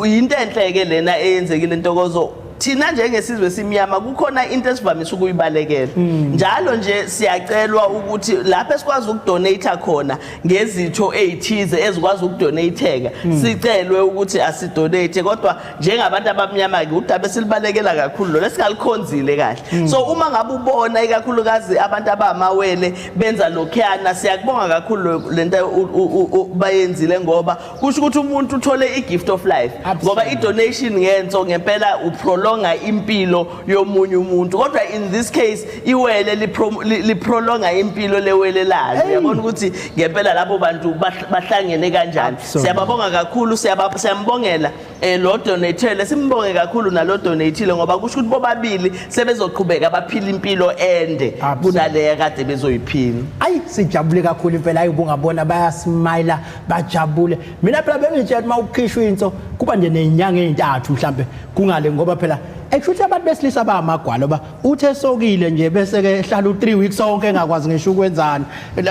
Yinto enhle ke lena eyenzekile Ntokozo. Thina njengesizwe simnyama kukhona into esivamise ukuyibalekela njalo nje, siyacelwa ukuthi lapho esikwazi ukudonate khona ngezitho ezithize ezikwazi ukudonateka, sicelwe ukuthi asidonate, kodwa njengabantu abamnyama ke udaba esilibalekela kakhulu lo lesingalikhonzile kahle. So uma ngabe ubona ikakhulukazi abantu abamawele benza lokhuyana, siyakubonga kakhulu lento bayenzile, ngoba kusho ukuthi umuntu uthole i-gift of life, ngoba i-donation ngenso ngempela uprolonga impilo yomunye umuntu, kodwa in this case iwele liprolonga impilo lewele lalo. Uyabona ukuthi ngempela labo bantu bahlangene kanjani. Siyababonga kakhulu, siyambongela lo donatele, simbonge kakhulu nalo donatile, ngoba kusho ukuthi bobabili sebezoqhubeka baphila impilo ende kunaleya kade bezoyiphila. Ayi, sijabule kakhulu impela, ayi ubungabona bayasmile bajabule. Mina phela bengitshela uma ukhishwa inso kuba nje nezinyanga ezintathu mhlambe kungale, ngoba phela ekusho abantu besilisa bayamagwalo ba uthe sokile nje bese ke ehlala u3 weeks sonke engakwazi ngisho ukwenzani.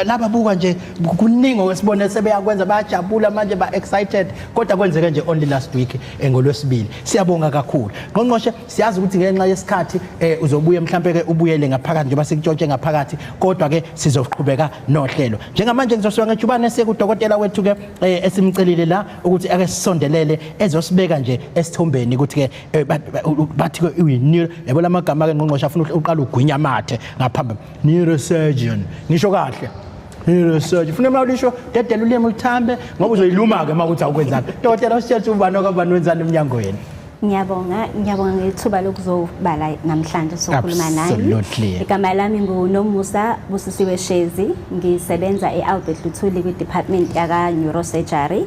Laba buka nje kuningi okwesibone sebeyakwenza, bayajabula manje, ba excited, kodwa kwenzeke nje only last week ngolwesibili. Siyabonga kakhulu ngqongqoshe, siyazi ukuthi ngenxa yesikhathi uzobuya mhlambe ke ubuyele ngaphakathi njengoba sikutshontshe ngaphakathi, kodwa ke sizoqhubeka nohlelo. Njengamanje ngizosuka ngejubane siye kudokotela wethu ke esimcelile la ukuthi ake sisondelele ezosibeka nje esithombeni ukuthi ke Bathi ke uyi yabo lamagama ke ngqongqoshe afuna uqala ugwinya amathe ngaphambi, neurosurgeon, ngisho kahle, neurosurgeon. Funa uma ulisho dedela ulimi ulithambe ngoba uzoyiluma ke uma kuthi awukwenzani. Dokotela, usitshela ubani okabani, wenzani emnyangweni? Ngiyabonga, ngiyabonga ngethuba lokuzobala namhlanje sokhuluma nani. Igama lami nguNomusa Busisiwe Shezi, ngisebenza e-Albert Luthuli kwi-department yaka neurosurgery.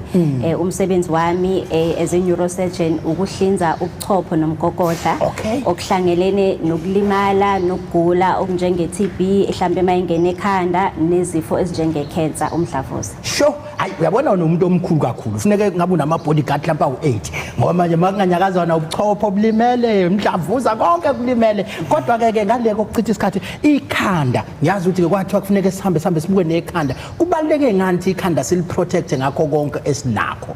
Umsebenzi wami as a neurosurgeon ukuhlinza ubuchopho nomgogodla okuhlangelene nokulimala nokugula okunjenge TB mhlambe mayingene ekhanda, nezifo ezinjenge cancer, umdlavuza. Sho, hayi, uyabona unomuntu omkhulu kakhulu, funeke ngabe unama bodyguard mhlawumbe awu8, ngoba manje makunganyakazana ubuchopho obulimele, umdlavuza, konke kulimele. Kodwa ke ke ngale kokuchitha isikhathi, ikhanda, ngiyazi ukuthi ke kwathiwa kufuneke sihambe sihambe sibuke nekhanda. Kubaluleke ngani ikhanda siliprotect ngakho konke esinakho?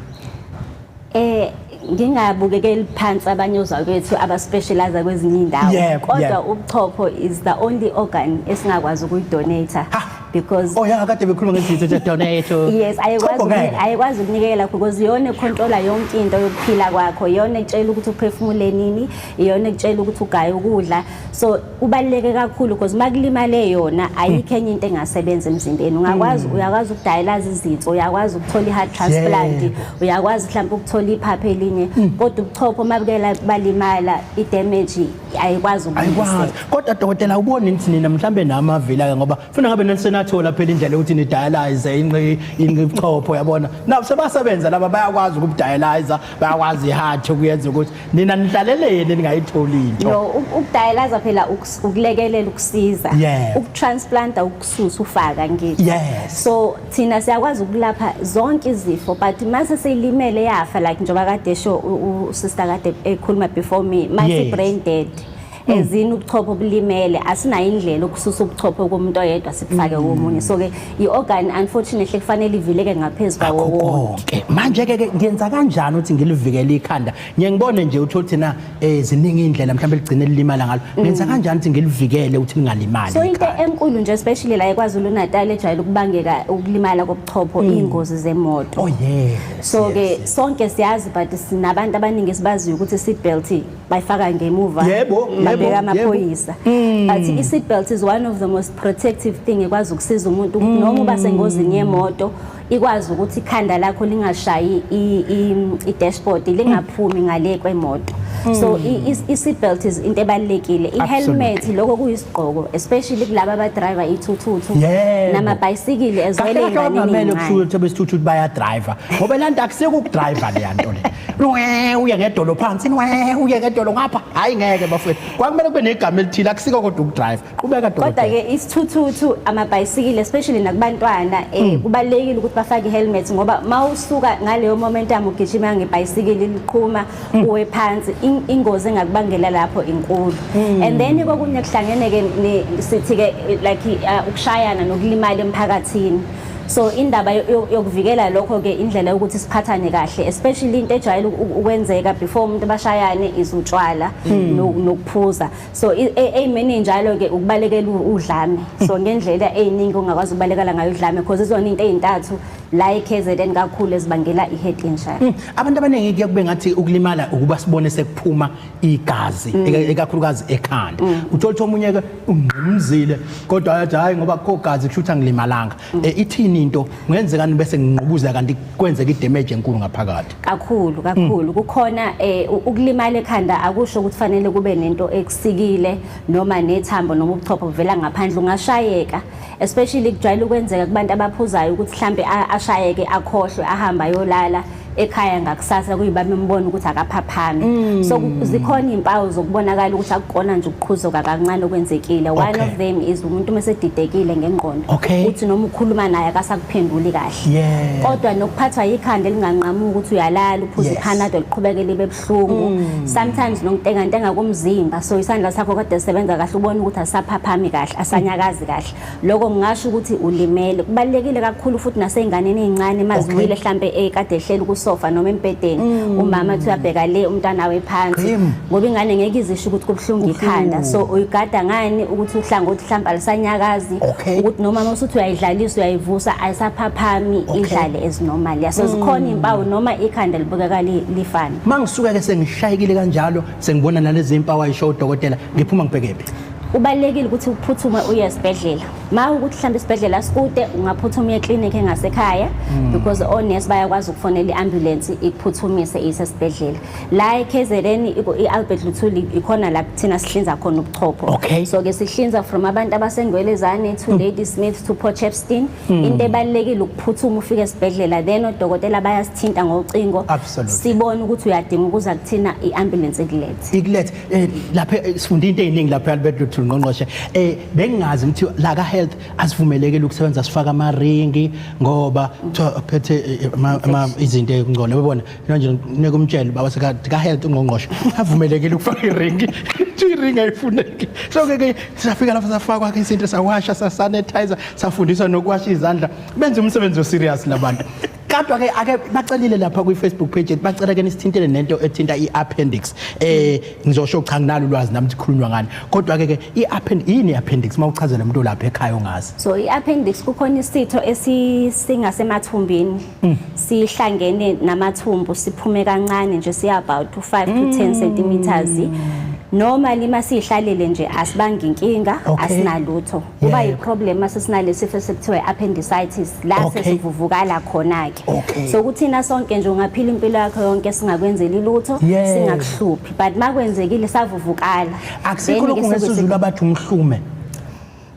Ngingabukekeli phansi abanye ozakwethu abaspecialize kwezinye indawo, kodwa ubuchopho is the only organ esingakwazi ukuyidonate because Oh ya, kade bekhuluma ngezitho ze donate. Yes, ayikwazi Chopho ngeke. Ayikwazi ukunikela because iyona econtrola yonke into yokuphila kwakho, iyona ekutshela ukuthi uphefumule nini, iyona ekutshela ukuthi ugaye ukudla. So kubaluleke kakhulu because makulimale yona, ayikho enye into engasebenza emzimbeni. Ungakwazi, uyakwazi ukudialyze izinso, uyakwazi ukuthola i-heart transplant, uyakwazi mhlawumbe ukuthola iphaphu elinye, kodwa ubuchopho mabukela balimala, i-damage ayikwazi Ayikwazi. ukulungiseka. Kodwa dokotela, ubona ukuthi nina mhlambe namavila ke, ngoba funa ngabe nisenathola phela indlela yokuthi ni dialyze inqi inqi ubuchopho, yabona. Na sebasebenza laba, bayakwazi ukudialyze, bayakwazi iheart, ukuyenza ukuthi nina nihlaleleni ningayitholi into. No, ukudialyze phela ukulekelela, ukusiza. Ukutransplanта ukususa ufaka, ngithi. So thina siyakwazi ukulapha zonke izifo, but mase seyilimele yafa, like njengoba kade sho usister kade ekhuluma before me, mase brain dead ezini, ubuchopho bulimele, asinayo indlela ukususa ubuchopho komuntu oyedwa sibufake komunye. So ke i-organ unfortunately kufanele ivileke ngaphezu kwawo Ngakho wonke. konke. Manje ke ke ngiyenza kanjani ukuthi ngilivikele ikhanda? Ngiye ngibone nje uthola ukuthi na ziningi indlela mhlawumbe ligcine lilimala ngalo. Ngenza kanjani ukuthi ngilivikele ukuthi lingalimali So into ikhanda? enkulu nje, especially la eKwaZulu Natal, ejwayele ukubangeka ukulimala kobuchopho, iy'ngozi zemoto. So ke sonke siyazi, but sinabantu abaningi esibaziyo ukuthi seat belt bayifaka ngemuva, babeka amaphoyisa, but i-seat belt is one of the most protective thing ekwazi ukusiza umuntu ukuthi noma uba sengozini yemoto, ikwazi ukuthi ikhanda lakho lingashayi i-dashboard, lingaphumi ngale kwemoto. So i-seat belt is into ebalulekile. I-helmet, lokho kuyisigqoko, especially kulaba abadriver iy'thuthuthu namabhayisikili, as well Kahle kahle ey'nganeni kungamele ey'ncane. kusuke ukuthi besithuthu ukuthi bayadriver, ngoba laa nto akusiko ukudriver leya nto le. Nwe uye ngedolo phansi, nwe uye ngedolo ngapha, hayi ngeke bafowethu, kwakumele kube negama elithile, akusiko kodwa ukudriver. Qhubeka, Kodwa dokotela. ke isithuthuthu, amabhayisikili, especially nakubantwana, kubalulekile ukuthi bafake i-helmet, ngoba mawusuka ngaleyo momentum ugijima ngebhayisikili, liqhuma, uwe phansi, ingozi engakubangela lapho inkulu. And then kokunye kuhlangene ke sithi ke like ukushayana nokulimala emphakathini. So indaba yokuvikela lokho ke, indlela yokuthi siphathane kahle, especially into ejwayele ukwenzeka before umuntu bashayane is utshwala nokuphuza. So ey'meni ey'njalo ke ukubalekela udlame. So ngendlela ey'ningi ongakwazi ukubalekela ngayo udlame, because izona into ey'ntathu la e-KZN kakhulu ezibangela i-head injury. Abantu abaningi kuye kube ngathi ukulimala ukuba sibone sekuphuma igazi, ekakhulukazi ekhanda. Uthola ukuthi omunye ke ungqimzile, kodwa athi hayi, ngoba kukho gazi kusho ukuthi angilimalanga. Ithini into kungenzekani bese nginqubuza kanti kwenzeka idamage enkulu ngaphakathi? Kakhulu kakhulu. Kukhona ukulimala ekhanda akusho ukuthi fanele kube nento ekusikile noma nethambo noma ubuchopho buvela ngaphandle. Ungashayeka, especially kujwayele ukwenzeka kubantu abaphuzayo ukuthi mhlambe ashayeke, akhohlwe, ahamba ayolala ekhaya, ngakusasa kuyibame imbona ukuthi akaphaphami. So zikhona iy'mpawu zokubonakala ukuthi akukona nje ukuqhuzuka kancane okwenzekile. One of them is umuntu uma esedidekile ngengqondo, uthi noma ukhuluma naye akasakuphenduli kahle. Kodwa nokuphathwa yikhanda elinganqamuki, ukuthi uyalala uphuza iPanadol liqhubeke libe buhlungu, sometimes nokutengantenga komzimba, so isandla sakho kade sisebenza kahle, ubone ukuthi asaphaphami kahle, asanyakazi kahle, lokho ngingasho ukuthi ulimele. Kubalulekile kakhulu futhi nasey'nganeni ey'ncane maziwile, hlampe ekade ehleli kusuka kwisofa noma embhedeni, umama athi uyabheka le, umntwana wephansi, Gqim. ngoba ingane ngeke izisho ukuthi kubuhlungu ikhanda. So uyigada ngani ukuthi uhlangothi mhlawumbe alisanyakazi, ukuthi noma uma usuthi uyayidlalisa, uyayivusa, ayisaphaphami, idlale as normal. Yeah, so zikhona iy'mpawu noma ikhanda libukeka lifana. Mangisuka ke sengishayekile kanjalo, sengibona nalezi impawu ayisho udokotela, ngiphuma ngibhekephi? Kubalulekile ukuthi uphuthume uye esibhedlela. Ma ukuthi mhlawumbe isibhedlela sikude, ungaphuthuma uye eklinikhi engasekhaya, because onesi bayakwazi ukufonela i-ambulance ikuphuthumise iyise esibhedlela. La e-KZN, i-Albert Luthuli ikhona la kuthina sihlinza khona ubuchopho. So ke sihlinza from abantu abaseNgwelezane to Ladysmith to Port Shepstone. Into ebalulekile ukuphuthuma ufike esibhedlela, then odokotela bayasithinta ngocingo, sibone ukuthi uyadinga ukuza kuthina, i-ambulance ikulethe. Ikulethe. Lapha sifunde into eziningi lapha, Albert Luthuli, ngqongqoshe. Bengingazi ukuthi la ka health asivumelekile ukusebenza sifaka amaringi, ngoba kuthiwa aphethe izinto ezingcono, uyabona manje. Ngeke umtshele baba seka ka health ungqongqoshe avumelekile ukufaka iringi, kuthiwa iringi ayifuneki. So ke safika lapha, safakwa ke izinto, sawasha, sasanitizer, safundiswa nokuwasha izandla. Benza umsebenzi oserious labantu. Kodwa ke ake bacelile lapha kwi Facebook page yethu, bacela ke nisithintele nento ethinta i-appendix. Ngizosho cha, nginalo ulwazi nami ukuthi khulunywa ngani, kodwa ke i-appendix yini? I-appendix, mawuchazela umuntu olapha ekhaya ongazi. So i-appendix, kukhona isitho esisingasemathumbini, sihlangene namathumbu, siphume kancane nje, siya about 5 to 10 centimeters. Normally masihlalele nje asibangi inkinga, asinalutho. Kuba i-problem mase sinalesifo esekuthiwa i-appendicitis, la sesivuvukala khona-ke. So kuthina sonke nje, ungaphila impilo yakho yonke singakwenzeli lutho, singakuhluphi, but makwenzekile savuvukala, Akusikho then-ke lokhu ngesiZulu abathi umhlume?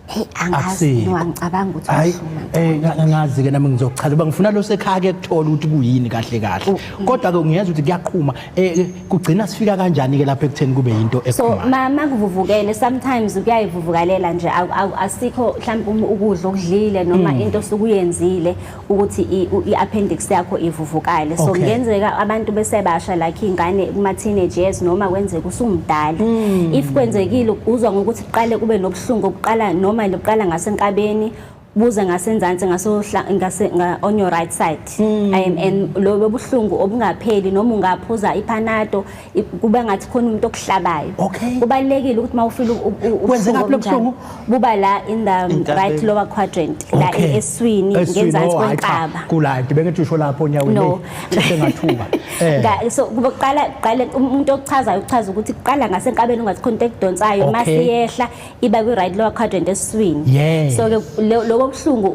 Hey, angazi. Akusikho. No, angicabanga ukuthi Hayi, umhlume. Ngazi ke nami, ngizochaza uba ngifuna lo sekhaya ke kuthola ukuthi kuyini kahle kahle. Kodwa ke ngiyezwa ukuthi kuyaqhuma. Kugcina sifika kanjani ke lapha ekutheni kube yinto So eqhumayo? ma kuvuvukele, sometimes kuyayivuvukalela nje, asikho mhlawumbe ukudla okudlile noma into osukuyenzile ukuthi i-appendix yakho ivuvukale. So kungenzeka abantu besebasha, like ingane kuma teenage years, noma kwenzeka usumdala. If kwenzekile, uzwa ngokuthi kuqale kube nobuhlungu obuqala noma liqala ngasenkabeni buze ngasenzansi ngase on your right side, and lo buhlungu obungapheli noma ungaphuza iPanado, kuba ngathi khona umuntu okuhlabayo. Kubalulekile ukuthi mawufila Kwenzeka ubuhlungu kuphi lo buhlungu? obunjalo, buba la in the Enkabeni. right lower quadrant la, eswini, Eswini, ngenzansi oh, hayi cha, kwenkaba. Kula bengithi usho lapho onyaweni. No. Sengathuka. So kuba kuqala qale umuntu okuchazayo uchaza ukuthi kuqala ngasenkabeni, ungathi khona into ekudonsayo, masiyehla iba kwi right lower quadrant eswini. So ke lobo buhlungu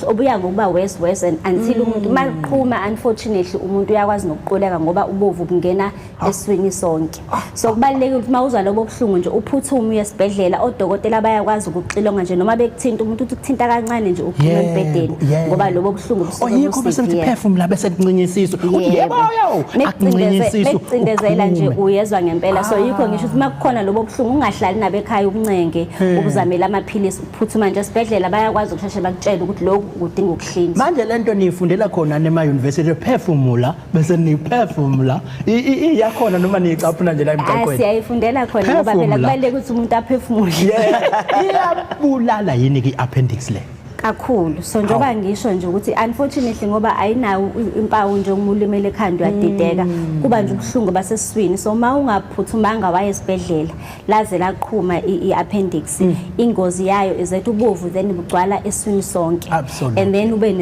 obuya ngokuba worse worse and until umuntu maqhuma, unfortunately umuntu uyakwazi nokuquleka ngoba ubovu bungena eswini sonke. So kubalulekile ukuthi mawuzwa lobo buhlungu nje uphuthume uye esibhedlela. Odokotela bayakwazi ukuxilonga nje noma bekuthinta umuntu, uthi kuthinta kancane nje, uphume embhedeni, ngoba lobo buhlungu Oh, busuke yikho bese bu-severe. ngithi phefumula bese kuncinye isisu. Uthi yebo yo, akuncinye isisu. Bekucindezela nje, Uphume. Uyezwa ngempela. So yikho ngisho ukuthi makukhona lobo buhlungu, ungahlali nabo ekhaya ubuncenge, ukuzamela amaphilisi, uphuthuma nje esibhedlela, bayakwazi ukusheshe bakutshele ukuthi lokhu kudinga ukuhlinzwa. Manje lento niyifundela khona nema university, phefumula bese niphefumula, iyakhona noma niyicaphuna nje la emgaqweni? Siyayifundela khona ngoba phela Phefumula. kubalulekile ukuthi umuntu aphefumule. Yeah. Iyabulala yini ke i-appendix le? Kakhulu. So njengoba ngisho nje ukuthi unfortunately ngoba ayinawo impawu nje, uma ulimele ekhanda uyadideka, kuba nje ubuhlungu basesiswini. So uma ungaphuthumanga waye esibhedlela laze laqhuma i-appendix, ingozi yayo is that ubovu then bugcwala esiswini sonke, and then ube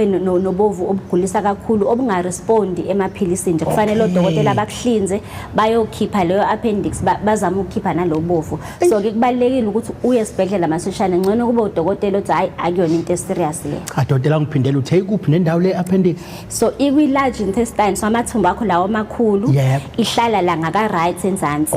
nobovu obugulisa kakhulu obungarespondi emaphilisini nje. Kufanele odokotela bakuhlinze, bayokhipha leyo appendix, bazame ukukhipha nalobovu. So ke kubalulekile ukuthi uye esibhedlela masishane, ngcono kube udokotela othi hayi, akuyona into eserious le. Cha dokotela, ngiphindela, uthe ikuphi nendawo le appendix? So ikwi-large intestine, so amathumbu akho lawo amakhulu, ihlala la ngaka-right enzansi.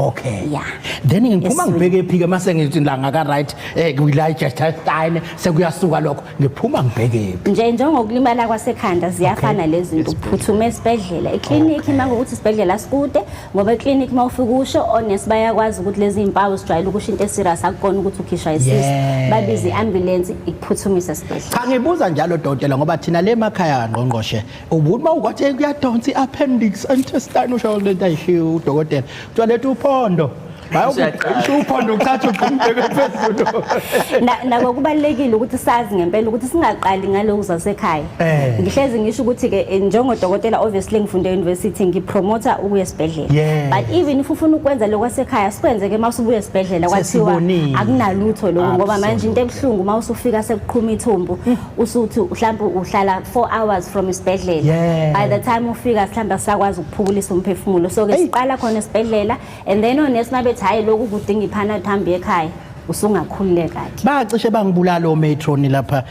Yeah. Then ngiphuma Eswini. ngibheke phi ke mase ngithi la ngaka right kwi-large intestine, sekuyasuka lokho, ngiphuma ngibheke phi? Nje njengokulimala kwasekhanda, ziyafana lezi zinto, uphuthuma esibhedlela, eklinikhi, uma kuwukuthi isibhedlela sikude, ngoba eklinikhi uma ufika usho, onesi bayakwazi ukuthi lezi iy'mpawu zijwayele ukusho into eserious, akukona ukuthi ukhishwa isisu. Babize i-ambulance ikuphuthumise esibhedlela. Cha, ngibuza njalo dokotela ngoba thina le emakhaya, ngqongqoshe, ubuthi mawukwathi kuyadonsa i-appendix, intestine, usho lento ayishiyo udokotela, kuthiwa letha uphondo. Bayokusho uphondo uchatha ugqumeke phezulu. Nako kubalulekile ukuthi sazi ngempela ukuthi singaqali ngalokhu zasekhaya. Ngihlezi ngisho ukuthi ke njengodokotela, obviously ngifunde e-university, ngipromota ukuya esibhedlela. But even if ufuna ukwenza lokho kwasekhaya, sikwenze ke mawusubuya esibhedlela kwathiwa Sesibonile. akunalutho lokho, ngoba manje into ebuhlungu mawusufika sekuqhuma ithumbu, usuthi mhlawumbe uhlala 4 hours from isibhedlela. By the time ufika, mhlawumbe asakwazi ukuphukulisa umphefumulo. So ke siqala khona esibhedlela and then onesi mabethi, "Hayi, lokhu kudinga iPanado, hambe ekhaya," usungakhululeka ke. Bacishe bangibulala omatron lapha.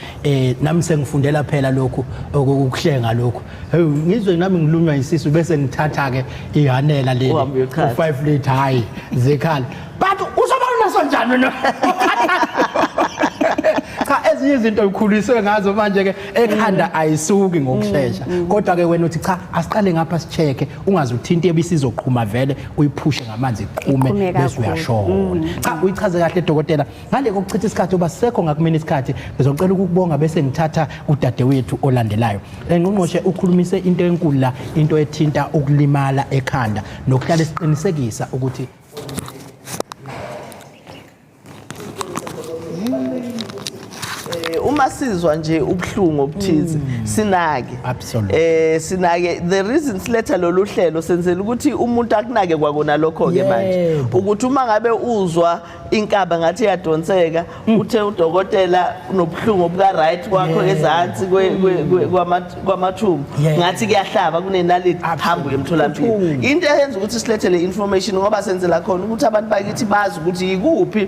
Nami sengifundela phela lokhu ukuhlenga lokhu. Hey, ngizwe nami ngilunywa isisu, bese ngithatha ke ihanela leli Uhambe uyochatha. u5 liter, hayi, zikhala, but uzoba unaso njani wena? Cha, ezinye izinto ukhuliswe ngazo manje ke ekhanda ayisuki ngokusheshsha, kodwa ke wena uthi, "Cha, asiqale ngapha sicheke." Ungaze uthinta ebisizoqhuma, vele uyiphushe ngamanzi iqhume. Iqhume Bese kakhulu. uyashona. Cha, uyichaze kahle, dokotela. Ngale kokuchitha isikhathi, oba sekho ngakumina isikhathi, ngizocela ukukubonga bese ngithatha udadewethu olandelayo. Ngqongqoshe ukhulumise into enkulu la, into ethinta ukulimala ekhanda nokuhlala siqinisekisa ukuthi Uma sizwa nje ubuhlungu obuthize, sinake. Sinake. The reason siletha lolu hlelo, senzela ukuthi umuntu akunake kwakona lokho ke manje, ukuthi uma ngabe uzwa inkaba ngathi iyadonseka, uthe udokotela unobuhlungu obuka right kwakho ezansi kwamathumbu, ngathi kuyahlaba kunenaliti, hamba uye emtholampilo. Into eyenza ukuthi silethe le information, ngoba senzela khona ukuthi abantu bakithi bazi ukuthi yikuphi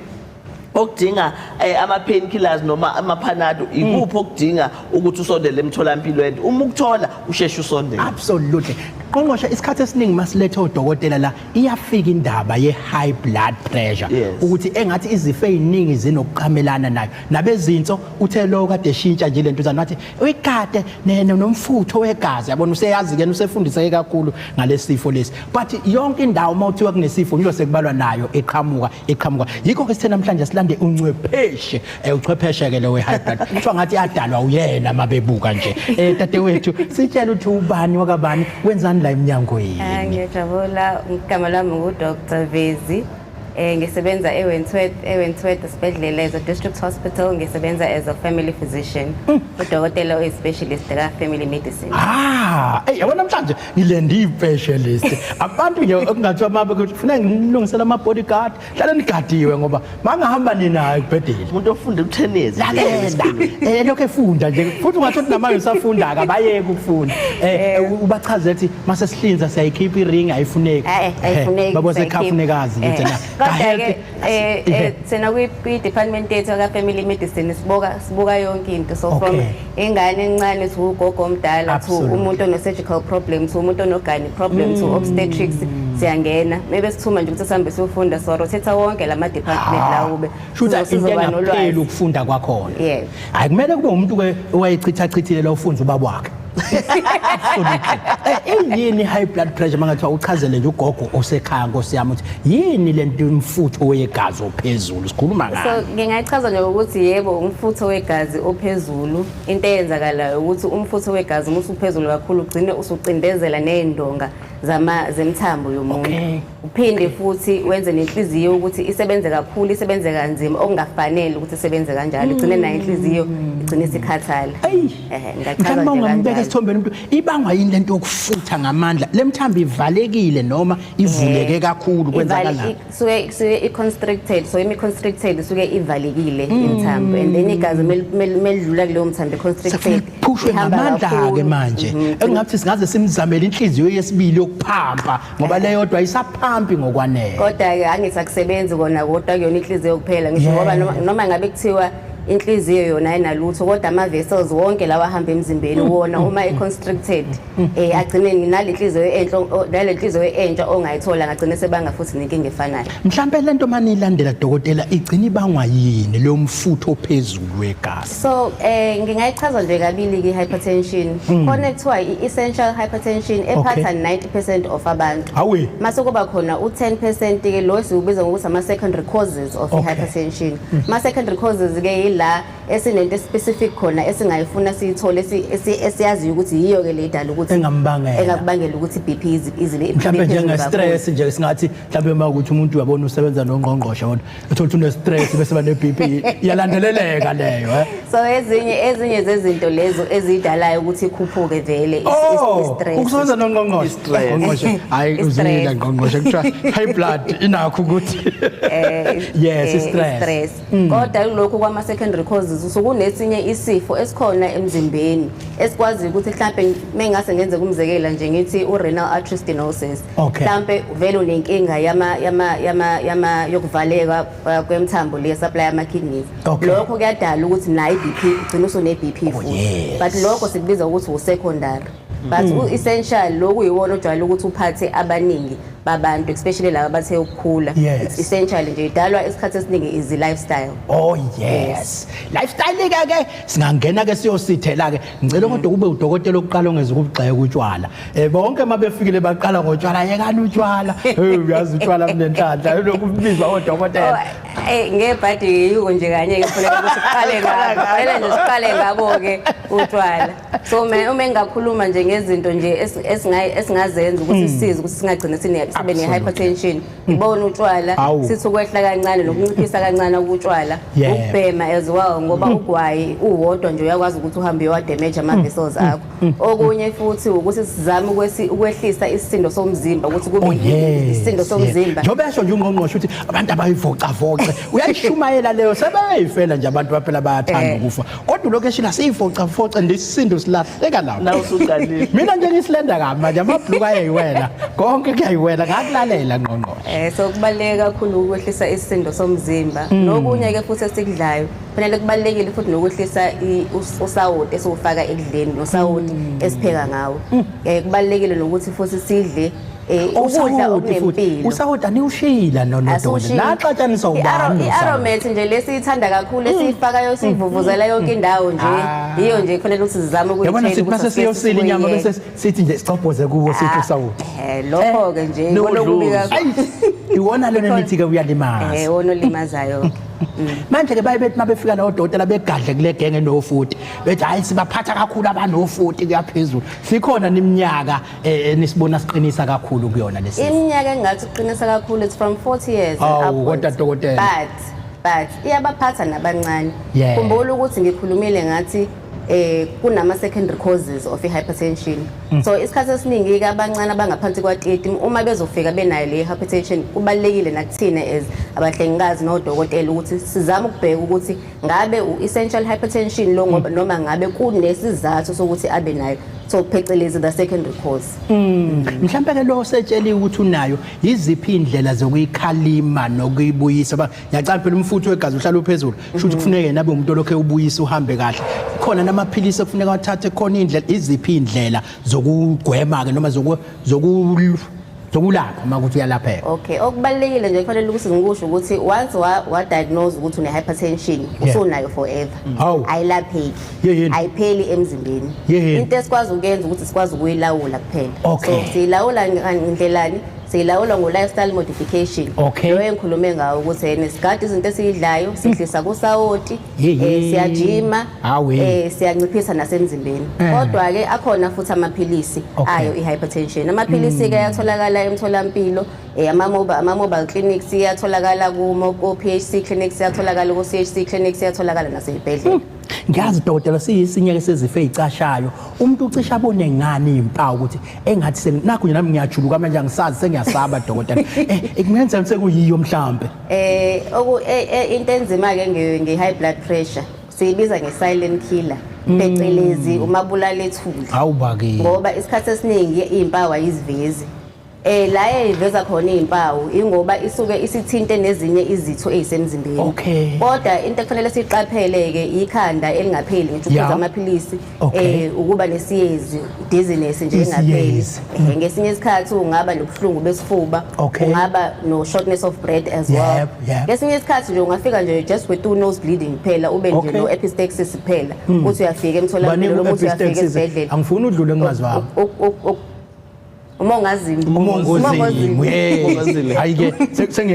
okudinga ama painkillers noma amaPanado, ikuphi okudinga ukuthi usondele emtholampilo, and uma ukuthola usheshe usondele. Absolutely. Ngqongqoshe, isikhathi esiningi masilethe odokotela la, iyafika indaba ye high blood pressure, ukuthi engathi izifo eziningi zinokuqamelana nayo. Nabezinso uthe lo kade eshintsha nje lento zanathi uyikade nomfutho wegazi, yabona, useyazi ke, usefundiseke kakhulu ngalesifo lesi. But yonke indawo mawuthiwa kunesifo nje sekubalwa nayo, eqhamuka eqhamuka. Yikho ke sithe namhlanje silande uncwepheshe, uchwepheshe ke lo we high blood, kuthiwa ngathi yadalwa uyena mabebuka nje. Dadewethu, sitshela ukuthi ubani wakabani, wenzani la eminyangweni? Ah, ngiyajabula. Igama lami ngu-Dr Vezi. Ngisebenza eWentworth, eWentworth esibhedlela as a district hospital, ngisebenza as a family physician. Udokotela oyi-specialist ka family medicine. Ah, hey, yabona namhlanje ngilende i-specialist. Abantu nje okungathiwa mabe kuthi kufuneka ngilungisele ama bodyguard, hlala nigadiwe ngoba mangahamba nina ekubhedeni. Umuntu ofunda u-10 years. Lalela, lokho efunda nje futhi ungathi ukuthi namanje usafunda, akabayeke ukufunda. Ubachaze ukuthi mase sihlinza siyayikhipha i-ring, ayifuneki. Ayifuneki. Babo sekhafunekazi ngithi na. Kodwa ke thina kwi department yethu ka family medicine sibuka yonke into, so from ingane encane to ugogo omdala to umuntu ono surgical problem to umuntu ono gynae problem to obstetrics, siyangena. Maybe sithuma nje ukuthi sihambe siyofunda, so rotate wonke lama department la ube Shutha into sizoba engapheli nolwazi. Ukufunda kwakhona. Yebo. Hayi, kumele kube umuntu ke owayechitha chithile la ufunza ubaba wakhe. Absolutely. Iyini high blood pressure? Mangathiwa uchazele nje ugogo osekhaya, nkosi yami, ukuthi yini lento umfutho wegazi ophezulu sikhuluma So ngayo? ngingayichaza nje ukuthi yebo, umfutho wegazi ophezulu, into eyenzakalayo ukuthi umfutho wegazi uma usuphezulu kakhulu ugcine usucindezela nezindonga zama zemthambo yomuntu. Uphinde futhi wenze nenhliziyo ukuthi isebenze kakhulu, isebenze kanzima okungafanele ukuthi isebenze kanjalo, igcine nayo inhliziyo igcine isikhathala. Eyi. Ngingachaza Mhlawumbe nje ungambeka kanjalo. esithombeni umuntu, ibangwa yini lento yokufutha ngamandla? Lemthambo ivalekile noma ivuleke kakhulu, kwenzakalani? Suke i-constricted, so imi-constricted isuke ivalekile imithambo and then igazi melidlula kuleyo mthambo i-constricted Sekufanele kuphushwe ihamba ngamandla-ke kakhulu. manje, engathi singaze simzamele inhliziyo yesibili yokuphampa, ngoba le yodwa ayisaphampi ngokwanele. Kodwa-ke angithi akusebenzi kona kodwa kuyona inhliziyo kuphela, ngisho ngoba noma ngabe kuthiwa inhliziyo yona ayinalutho, kodwa ama-vessels wonke lawa ahamba emzimbeni wona uma e-constricted agcine nale nhliziyo enhle nale nhliziyo entsha ongayithola ngagcine sebanga futhi nenkinga efanayo. Mhlampe lento manilandela, dokotela, igcina ibangwa yini leyo mfutho ophezulu wegazi? So ngingayichaza nje kabili ke hypertension. Khona kuthiwa i-essential hypertension ephatha 90% of abantu. Hawe. Mase kuba khona u-10% ke lo siwubiza ngokuthi ama secondary causes of hypertension. Ma secondary causes ke yila la esinento specific khona esingayifuna siyithole esiyaziyo ukuthi yiyo ke le idala ukuthi Engambangela. Engakubangela ukuthi i-BP izibe Mhlawumbe ibe phezulu njenge-stress nje, singathi mhlawumbe uma ukuthi umuntu uyabona usebenza nongqongqoshe, yabona, uthola ukuthi une-stress bese ba ne-BP, iyalandeleleka leyo. So ezinye zezinto lezo ezidalayo ukuthi ikhuphuke vele Oh, i-stress. Ukusebenza nongqongqoshe. I-stress. Ngqongqoshe, hayi, I-stress. uzwile ngqongqoshe, kuthiwa high blood inakho ukuthi yes, i-stress. I-stress. Kodwa kulokhu kwama secondary causes, usukunesinye isifo esikhona emzimbeni esikwazi ukuthi mhlambe mengase ngenze kumzekela nje, ngithi u-renal artery stenosis. Mhlambe vele unenkinga yama yama yama yama yokuvaleka kwemthambo le supply ama kidneys. Lokho kuyadala ukuthi nayo i-BP, ugcina usune BP futhi. But lokho sikubiza ukuthi u-secondary, but u-essential lokhu yiwona ojwayele ukuthi uphathe abaningi babantu, especially laba abathe ukukhula. It's essential nje, idalwa isikhathi esiningi is lifestyle. Oh yes. Lifestyle ke singangena ke siyosithela ke. Ngicela kodwa kube udokotela oqala ongeza ukugxeka utshwala. Bonke mabefikile baqala ngotshwala, yekani utshwala. Hey, uyazi utshwala kunenhlanhla. Lokhu kubizwa odokotela. Oh, ngebhadi yiko nje kanye ke kufuneka ukuthi siqale ngabo. Kufanele nje siqale ngabo ke utshwala. So uma engakhuluma nje ngezinto nje esingazenza ukuthi sisize ukuthi singagcina sibe ne hypertension. Ngibona utshwala, sithi ukwehla kancane nokunciphisa kancane ukutshwala, ukubhema as well, ngoba ugwayi uwodwa nje uyakwazi ukuthi uhambe uyowadamage ama vessels akho. Okunye futhi ukuthi sizame ukwehlisa isisindo somzimba, ukuthi kube isisindo somzimba. Njengoba yasho nje ungqongqoshe ukuthi abantu abayivocavoce, uyayishumayela leyo, sebeyifela nje abantu, baphela bayathanda ukufa, kodwa lokhu eshila siyivocavoce nesisindo silahleka lapho. Na usuqalile. Mina nje ngisilenda kabi manje, amabhluku ayayiwela, konke kuyayiwela, ngakulalela ngqongqoshe. So kubaluleke kakhulu ukwehlisa isisindo somzimba. Nokunye ke futhi esikudlayo kufanele, kubalulekile futhi nokwehlisa usawoti esiwufaka ekudleni nosawoti esipheka ngawo. Kubalulekile nokuthi futhi sidle ukudla Usawoti futhi okunempilo. Usawoti aniwushila nonodokotela? Asiwushiyi. Naxatshaniswa ubani usawoti? I-Aromat nje lesiyithanda kakhulu, esiyifakayo, siyivuvuzela yonke indawo nje. Iyo nje kufanele ukuthi sizame Yabona, ukuyithela sithi ukuthi mase asike siyosila inyama sikuyiyeke. bese sithi nje sicobhoze kuwo, sithi usawoti. Lokho ke nje ikona okubi kakhulu. Ayi, iwona lona nithi ke uyalimaza. Wona olimazayo. Manje ke baye bethi mabefika la odokotela begadle kule genge no-40, bethi hayi, sibaphatha kakhulu abano-40 kuyaphezulu. Sikhona niminyaka nisibona siqinisa kakhulu kuyona lesi? Iminyaka engathi uqinisa kakhulu, it's from 40 years and Awu, upwards. kodwa dokotela. But iyabaphatha nabancane. Khumbula ukuthi ngikhulumile ngathi kunama secondary causes of hypertension. So isikhathi esiningi ke abancane abangaphansi kwa 30 uma bezofika benayo le hypertension, kubalulekile nakuthina as abahlengikazi nodokotela ukuthi sizame ukubheka ukuthi ngabe u-essential hypertension lo, ngoba noma ngabe kunesizathu sokuthi abe nayo, so phecelezi the secondary cause. Mhlawumbe ke lo setsheliwe ukuthi unayo, yiziphi indlela zokuyikhalima nokuyibuyisa? Ba ngiyacala phela umfutho wegazi uhlala uphezulu, kusho ukuthi kufuneke nabe umuntu olokhe ubuyisa uhambe kahle, khona namaphilisi ekufuneka athathe khona, indlela, iziphi indlela zokugwema ke noma zokulapha uma kuthi uyalapheka? Okay, okubalulekile nje kufanele ukuthi ngikusho ukuthi once wa diagnose ukuthi une hypertension, usunayo forever. Ayilapheki. Yeyeni. Ayipheli emzimbeni. Yeyeni. Into esikwazi ukuyenza ukuthi sikwazi ukuyilawula kuphela. So siyilawula ngandlelani? Siyilawula ngo lifestyle modification. Lo engikhulume ngawo ukuthi ene sigade izinto esiyidlayo, sihlisa kusawoti, siyajima, siyanciphisa nasemzimbeni. Kodwa ke akhona futhi amaphilisi ayo i-hypertension. Amaphilisi ke ayatholakala emtholampilo, ama mobile clinics iyatholakala, ku PHC clinics iyatholakala, ku CHC clinics iyatholakala, nasezibhedlela. Ngiyazi dokotela siyisinyeke sezifo ezicashayo, umuntu ucisha abone ngani izimpawu ukuthi engathi nakho nje nami ngiyajuluka manje, angisazi, sengiyasaba dokotela, kungenzeka sekuyiyo mhlambe? Oku into enzima ke nge high blood pressure siyibiza nge silent killer, phecelezi umabulala ethule. Hawu baki. Ngoba isikhathi esiningi izimpawu ayizivezi. La eyiveza khona izimpawu ingoba isuke isithinte nezinye izitho ezisemzimbeni. Kodwa into ekufanele siqaphele ke ikhanda elingapheli ngisho ukuphuza amaphilisi, ukuba nesiyezi, dizziness nje engapheli. Isiyezi. Ngesinye isikhathi ungaba nobuhlungu besifuba, ungaba no shortness of breath as well. Yep, yep. Ngesinye isikhathi nje ungafika nje just with two nose bleeding kuphela, ube nje no epistaxis kuphela, uthi uyafika emtholampilo Banika noma uthi uyafika u-epistaxis. esibhedlela. Angifuni udlule ngingazi wami. Umongazimi. Umongozimu. Umongozimi. Hayi ke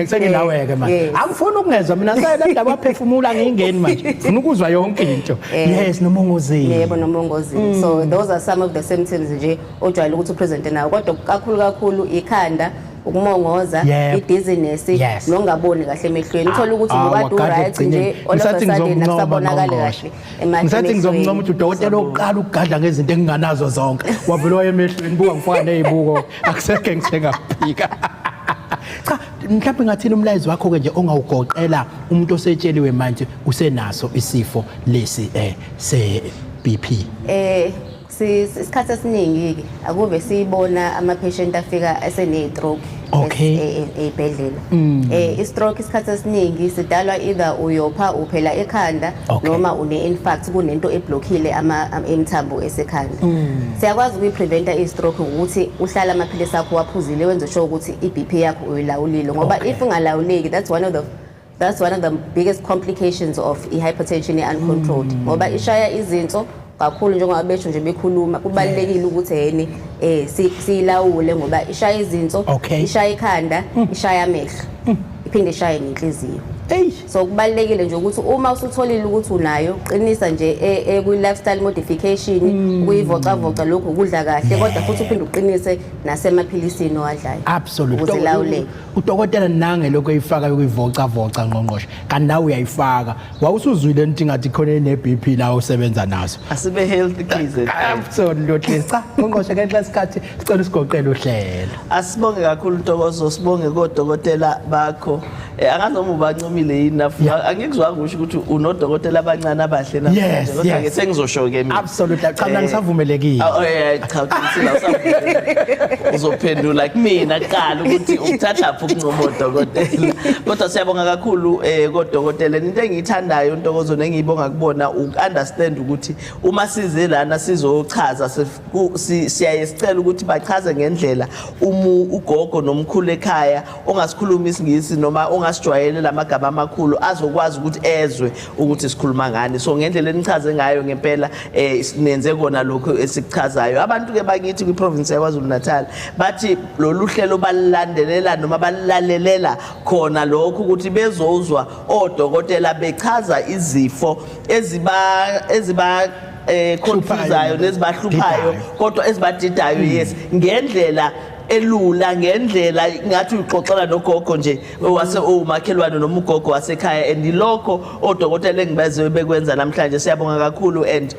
senginawe ke manje. Angifuni ukungezwa mina sayela ndaba aphefumula ngingeni manje. Ngifuna ukuzwa yonke into. Yes, nomongozimu. Yebo, nomongozimi. So those are some of the symptoms nje ojwayele ukuthi upresente nawo, kodwa kakhulu kakhulu ikhanda, ukumongoza, i-dizziness, nokungaboni kahle emehlweni, uthole ukuthi Ah, ubukade wakade u-right nje, ekugcineni. all of a Ngisathi sudden ngizomncoma, akusabonakali Ngqongqoshe. kahle Ngisathi ngizomncoma ukuthi emehlweni. udokotela oqala ukugadla ngezinto enginganazo zonke. Wavele waye emehlweni, buka ngifaka nezibuko, akusekho ngisengaphika. Cha, mhlawumbe ngathini umlayezo wakho ke nje ongawugoqela umuntu osetsheliwe manje usenaso isifo lesi se BP? Isikhathi esiningi ke akuve siyibona ama patient afika esene stroke eyibhedlela. I-stroke isikhathi esiningi sidalwa either uyopha uphela ekhanda noma une infarct, kunento eblockile ama imithambo esekhanda. Siyakwazi ukuyipreventa i-stroke ukuthi uhlala amaphilisi akho waphuzile, wenze sure ukuthi i-BP yakho uyilawulile, ngoba if ungalawuleki, that's one of the biggest complications of i-hypertension i-uncontrolled, ngoba ishaya izinso kakhulu. Njengoba besho nje bekhuluma, kubalulekile ukuthi yeni siyilawule, ngoba ishaya izinso, ishaya ikhanda, ishaya amehlo, iphinde ishaye nenhliziyo. So kubalulekile nje ukuthi uma usutholile ukuthi unayo, qinisa nje kwi-lifestyle modification, ukuyivocavoca, lokhu ukudla kahle, kodwa futhi uphinde uqinise nasemaphilisini owadlayo ukuze ilawuleke. Udokotela nange lokho eyifaka yokuyivocavoca, ngqongqoshe, kanti nawe uyayifaka. Wawusuzwile into ngathi khona ene-BP la usebenza naso. Asibe healthy, KZN. Absolutely. Cha, ngqongqoshe, ngenxa yesikhathi sicela usigoqele uhlelo. Asibonge kakhulu, Ntokozo, sibonge kodokotela bakho. Angazi noma ubancomile yini nafu. Angikuzwanga usho ukuthi unodokotela abancane abahle namhlanje, kodwa ke sengizosho ke mina. Absolutely. Cha, mina ngisavumelekile. Oh, yeah, cha, uqinisile, awusavumelekile. Uzophendula kumina kuqala ukuthi ukuthatha phi ukuncoma odokotela. Kodwa siyabonga kakhulu kodokotela. Into engiyithandayo, Ntokozo, nengiyibonga kubona ukunderstand ukuthi uma size lana sizochaza, siyaye sicela ukuthi bachaze ngendlela umu ugogo nomkhulu ekhaya ongasikhuluma isiNgisi noma ongasijwayele lamagama amakhulu azokwazi ukuthi ezwe ukuthi sikhuluma ngani. So ngendlela enichaze ngayo ngempela, nenze kona lokho esikuchazayo. Abantu ke bakithi kwiprovince yaKwaZulu Natal bathi lolu hlelo balilandelela noma balilalelela khona lokho ukuthi bezozwa odokotela bechaza izifo eziba confusayo nezibahluphayo, kodwa ezibadidayo, yes, ngendlela elula, ngendlela ngathi uyixoxela nogogo nje wase umakhelwane noma ugogo wasekhaya. And ilokho odokotela engibeze bekwenza namhlanje. Siyabonga kakhulu and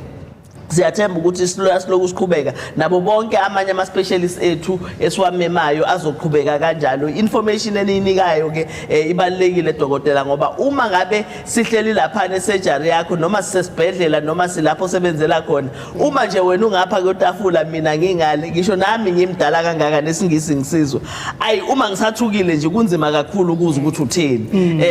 siyathemba ukuthi siloku siqhubeka nabo bonke amanye ama-specialists ethu esiwamemayo azoqhubeka kanjalo. Information eniyinikayo ke ibalulekile, dokotela, ngoba uma ngabe sihleli lapha ne-surgery yakho noma sisesibhedlela noma silapho osebenzela khona, uma nje wena ungapha kuyotafula, mina ngingale, ngisho nami ngimdala kangaka nesiNgisi ngisizwa, ayi, uma ngisathukile nje kunzima kakhulu ukuzwa ukuthi utheni.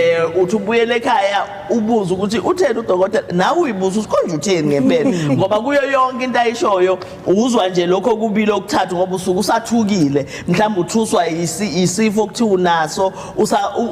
Uthi ubuyele ekhaya ubuze ukuthi utheni udokotela, nawe uyibuza ukuthi konje utheni ngempela, ngoba kuyo yonke into ayishoyo uzwa nje lokho kubili okuthathu, ngoba usuke usathukile, mhlawumbe uthuswa isifo okuthiwa unaso.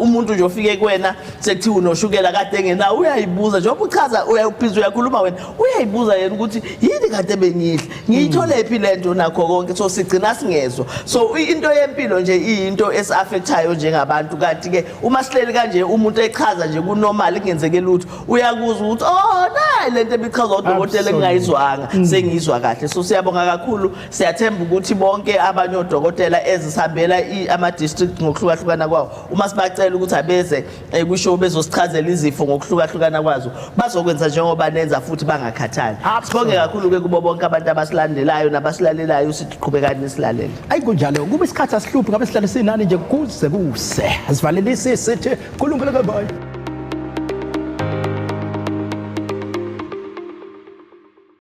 Umuntu nje ofike kuwena sekuthiwa unoshukela kade engenawo, uyayibuza njengoba uchaza, uyawuphiza, uyakhuluma wena, uyayibuza yena ukuthi yini kade bengidla, ngiyithole phi lento, nakho konke. So sigcina singezwa. So into yempilo nje iyinto esi-affectayo njengabantu, kanti ke uma sihleli kanje umuntu echaza nje kunormal, kungenzeke lutho, uyakuzwa ukuthi oh, nayi lento ebichazwa udokotela engingayizwanga, sengiyizwa kahle. So siyabonga kakhulu, siyathemba ukuthi bonke abanye odokotela ezisihambela ama-district ngokuhlukahlukana kwawo, uma sibacela ukuthi abeze kwishow bezosichazela izifo ngokuhlukahlukana kwazo, bazokwenza njengoba nenza futhi bangakhathali. Sibonge kakhulu-ke kubo bonke abantu abasilandelayo nabasilalelayo, sithi qhubekani nisilalele. Ayi, kunjalo, kuba isikhathi asihluphi, ngabe sihlale sinani nje kuze kuse. Asivalelisi sithi kulungile ke, bye.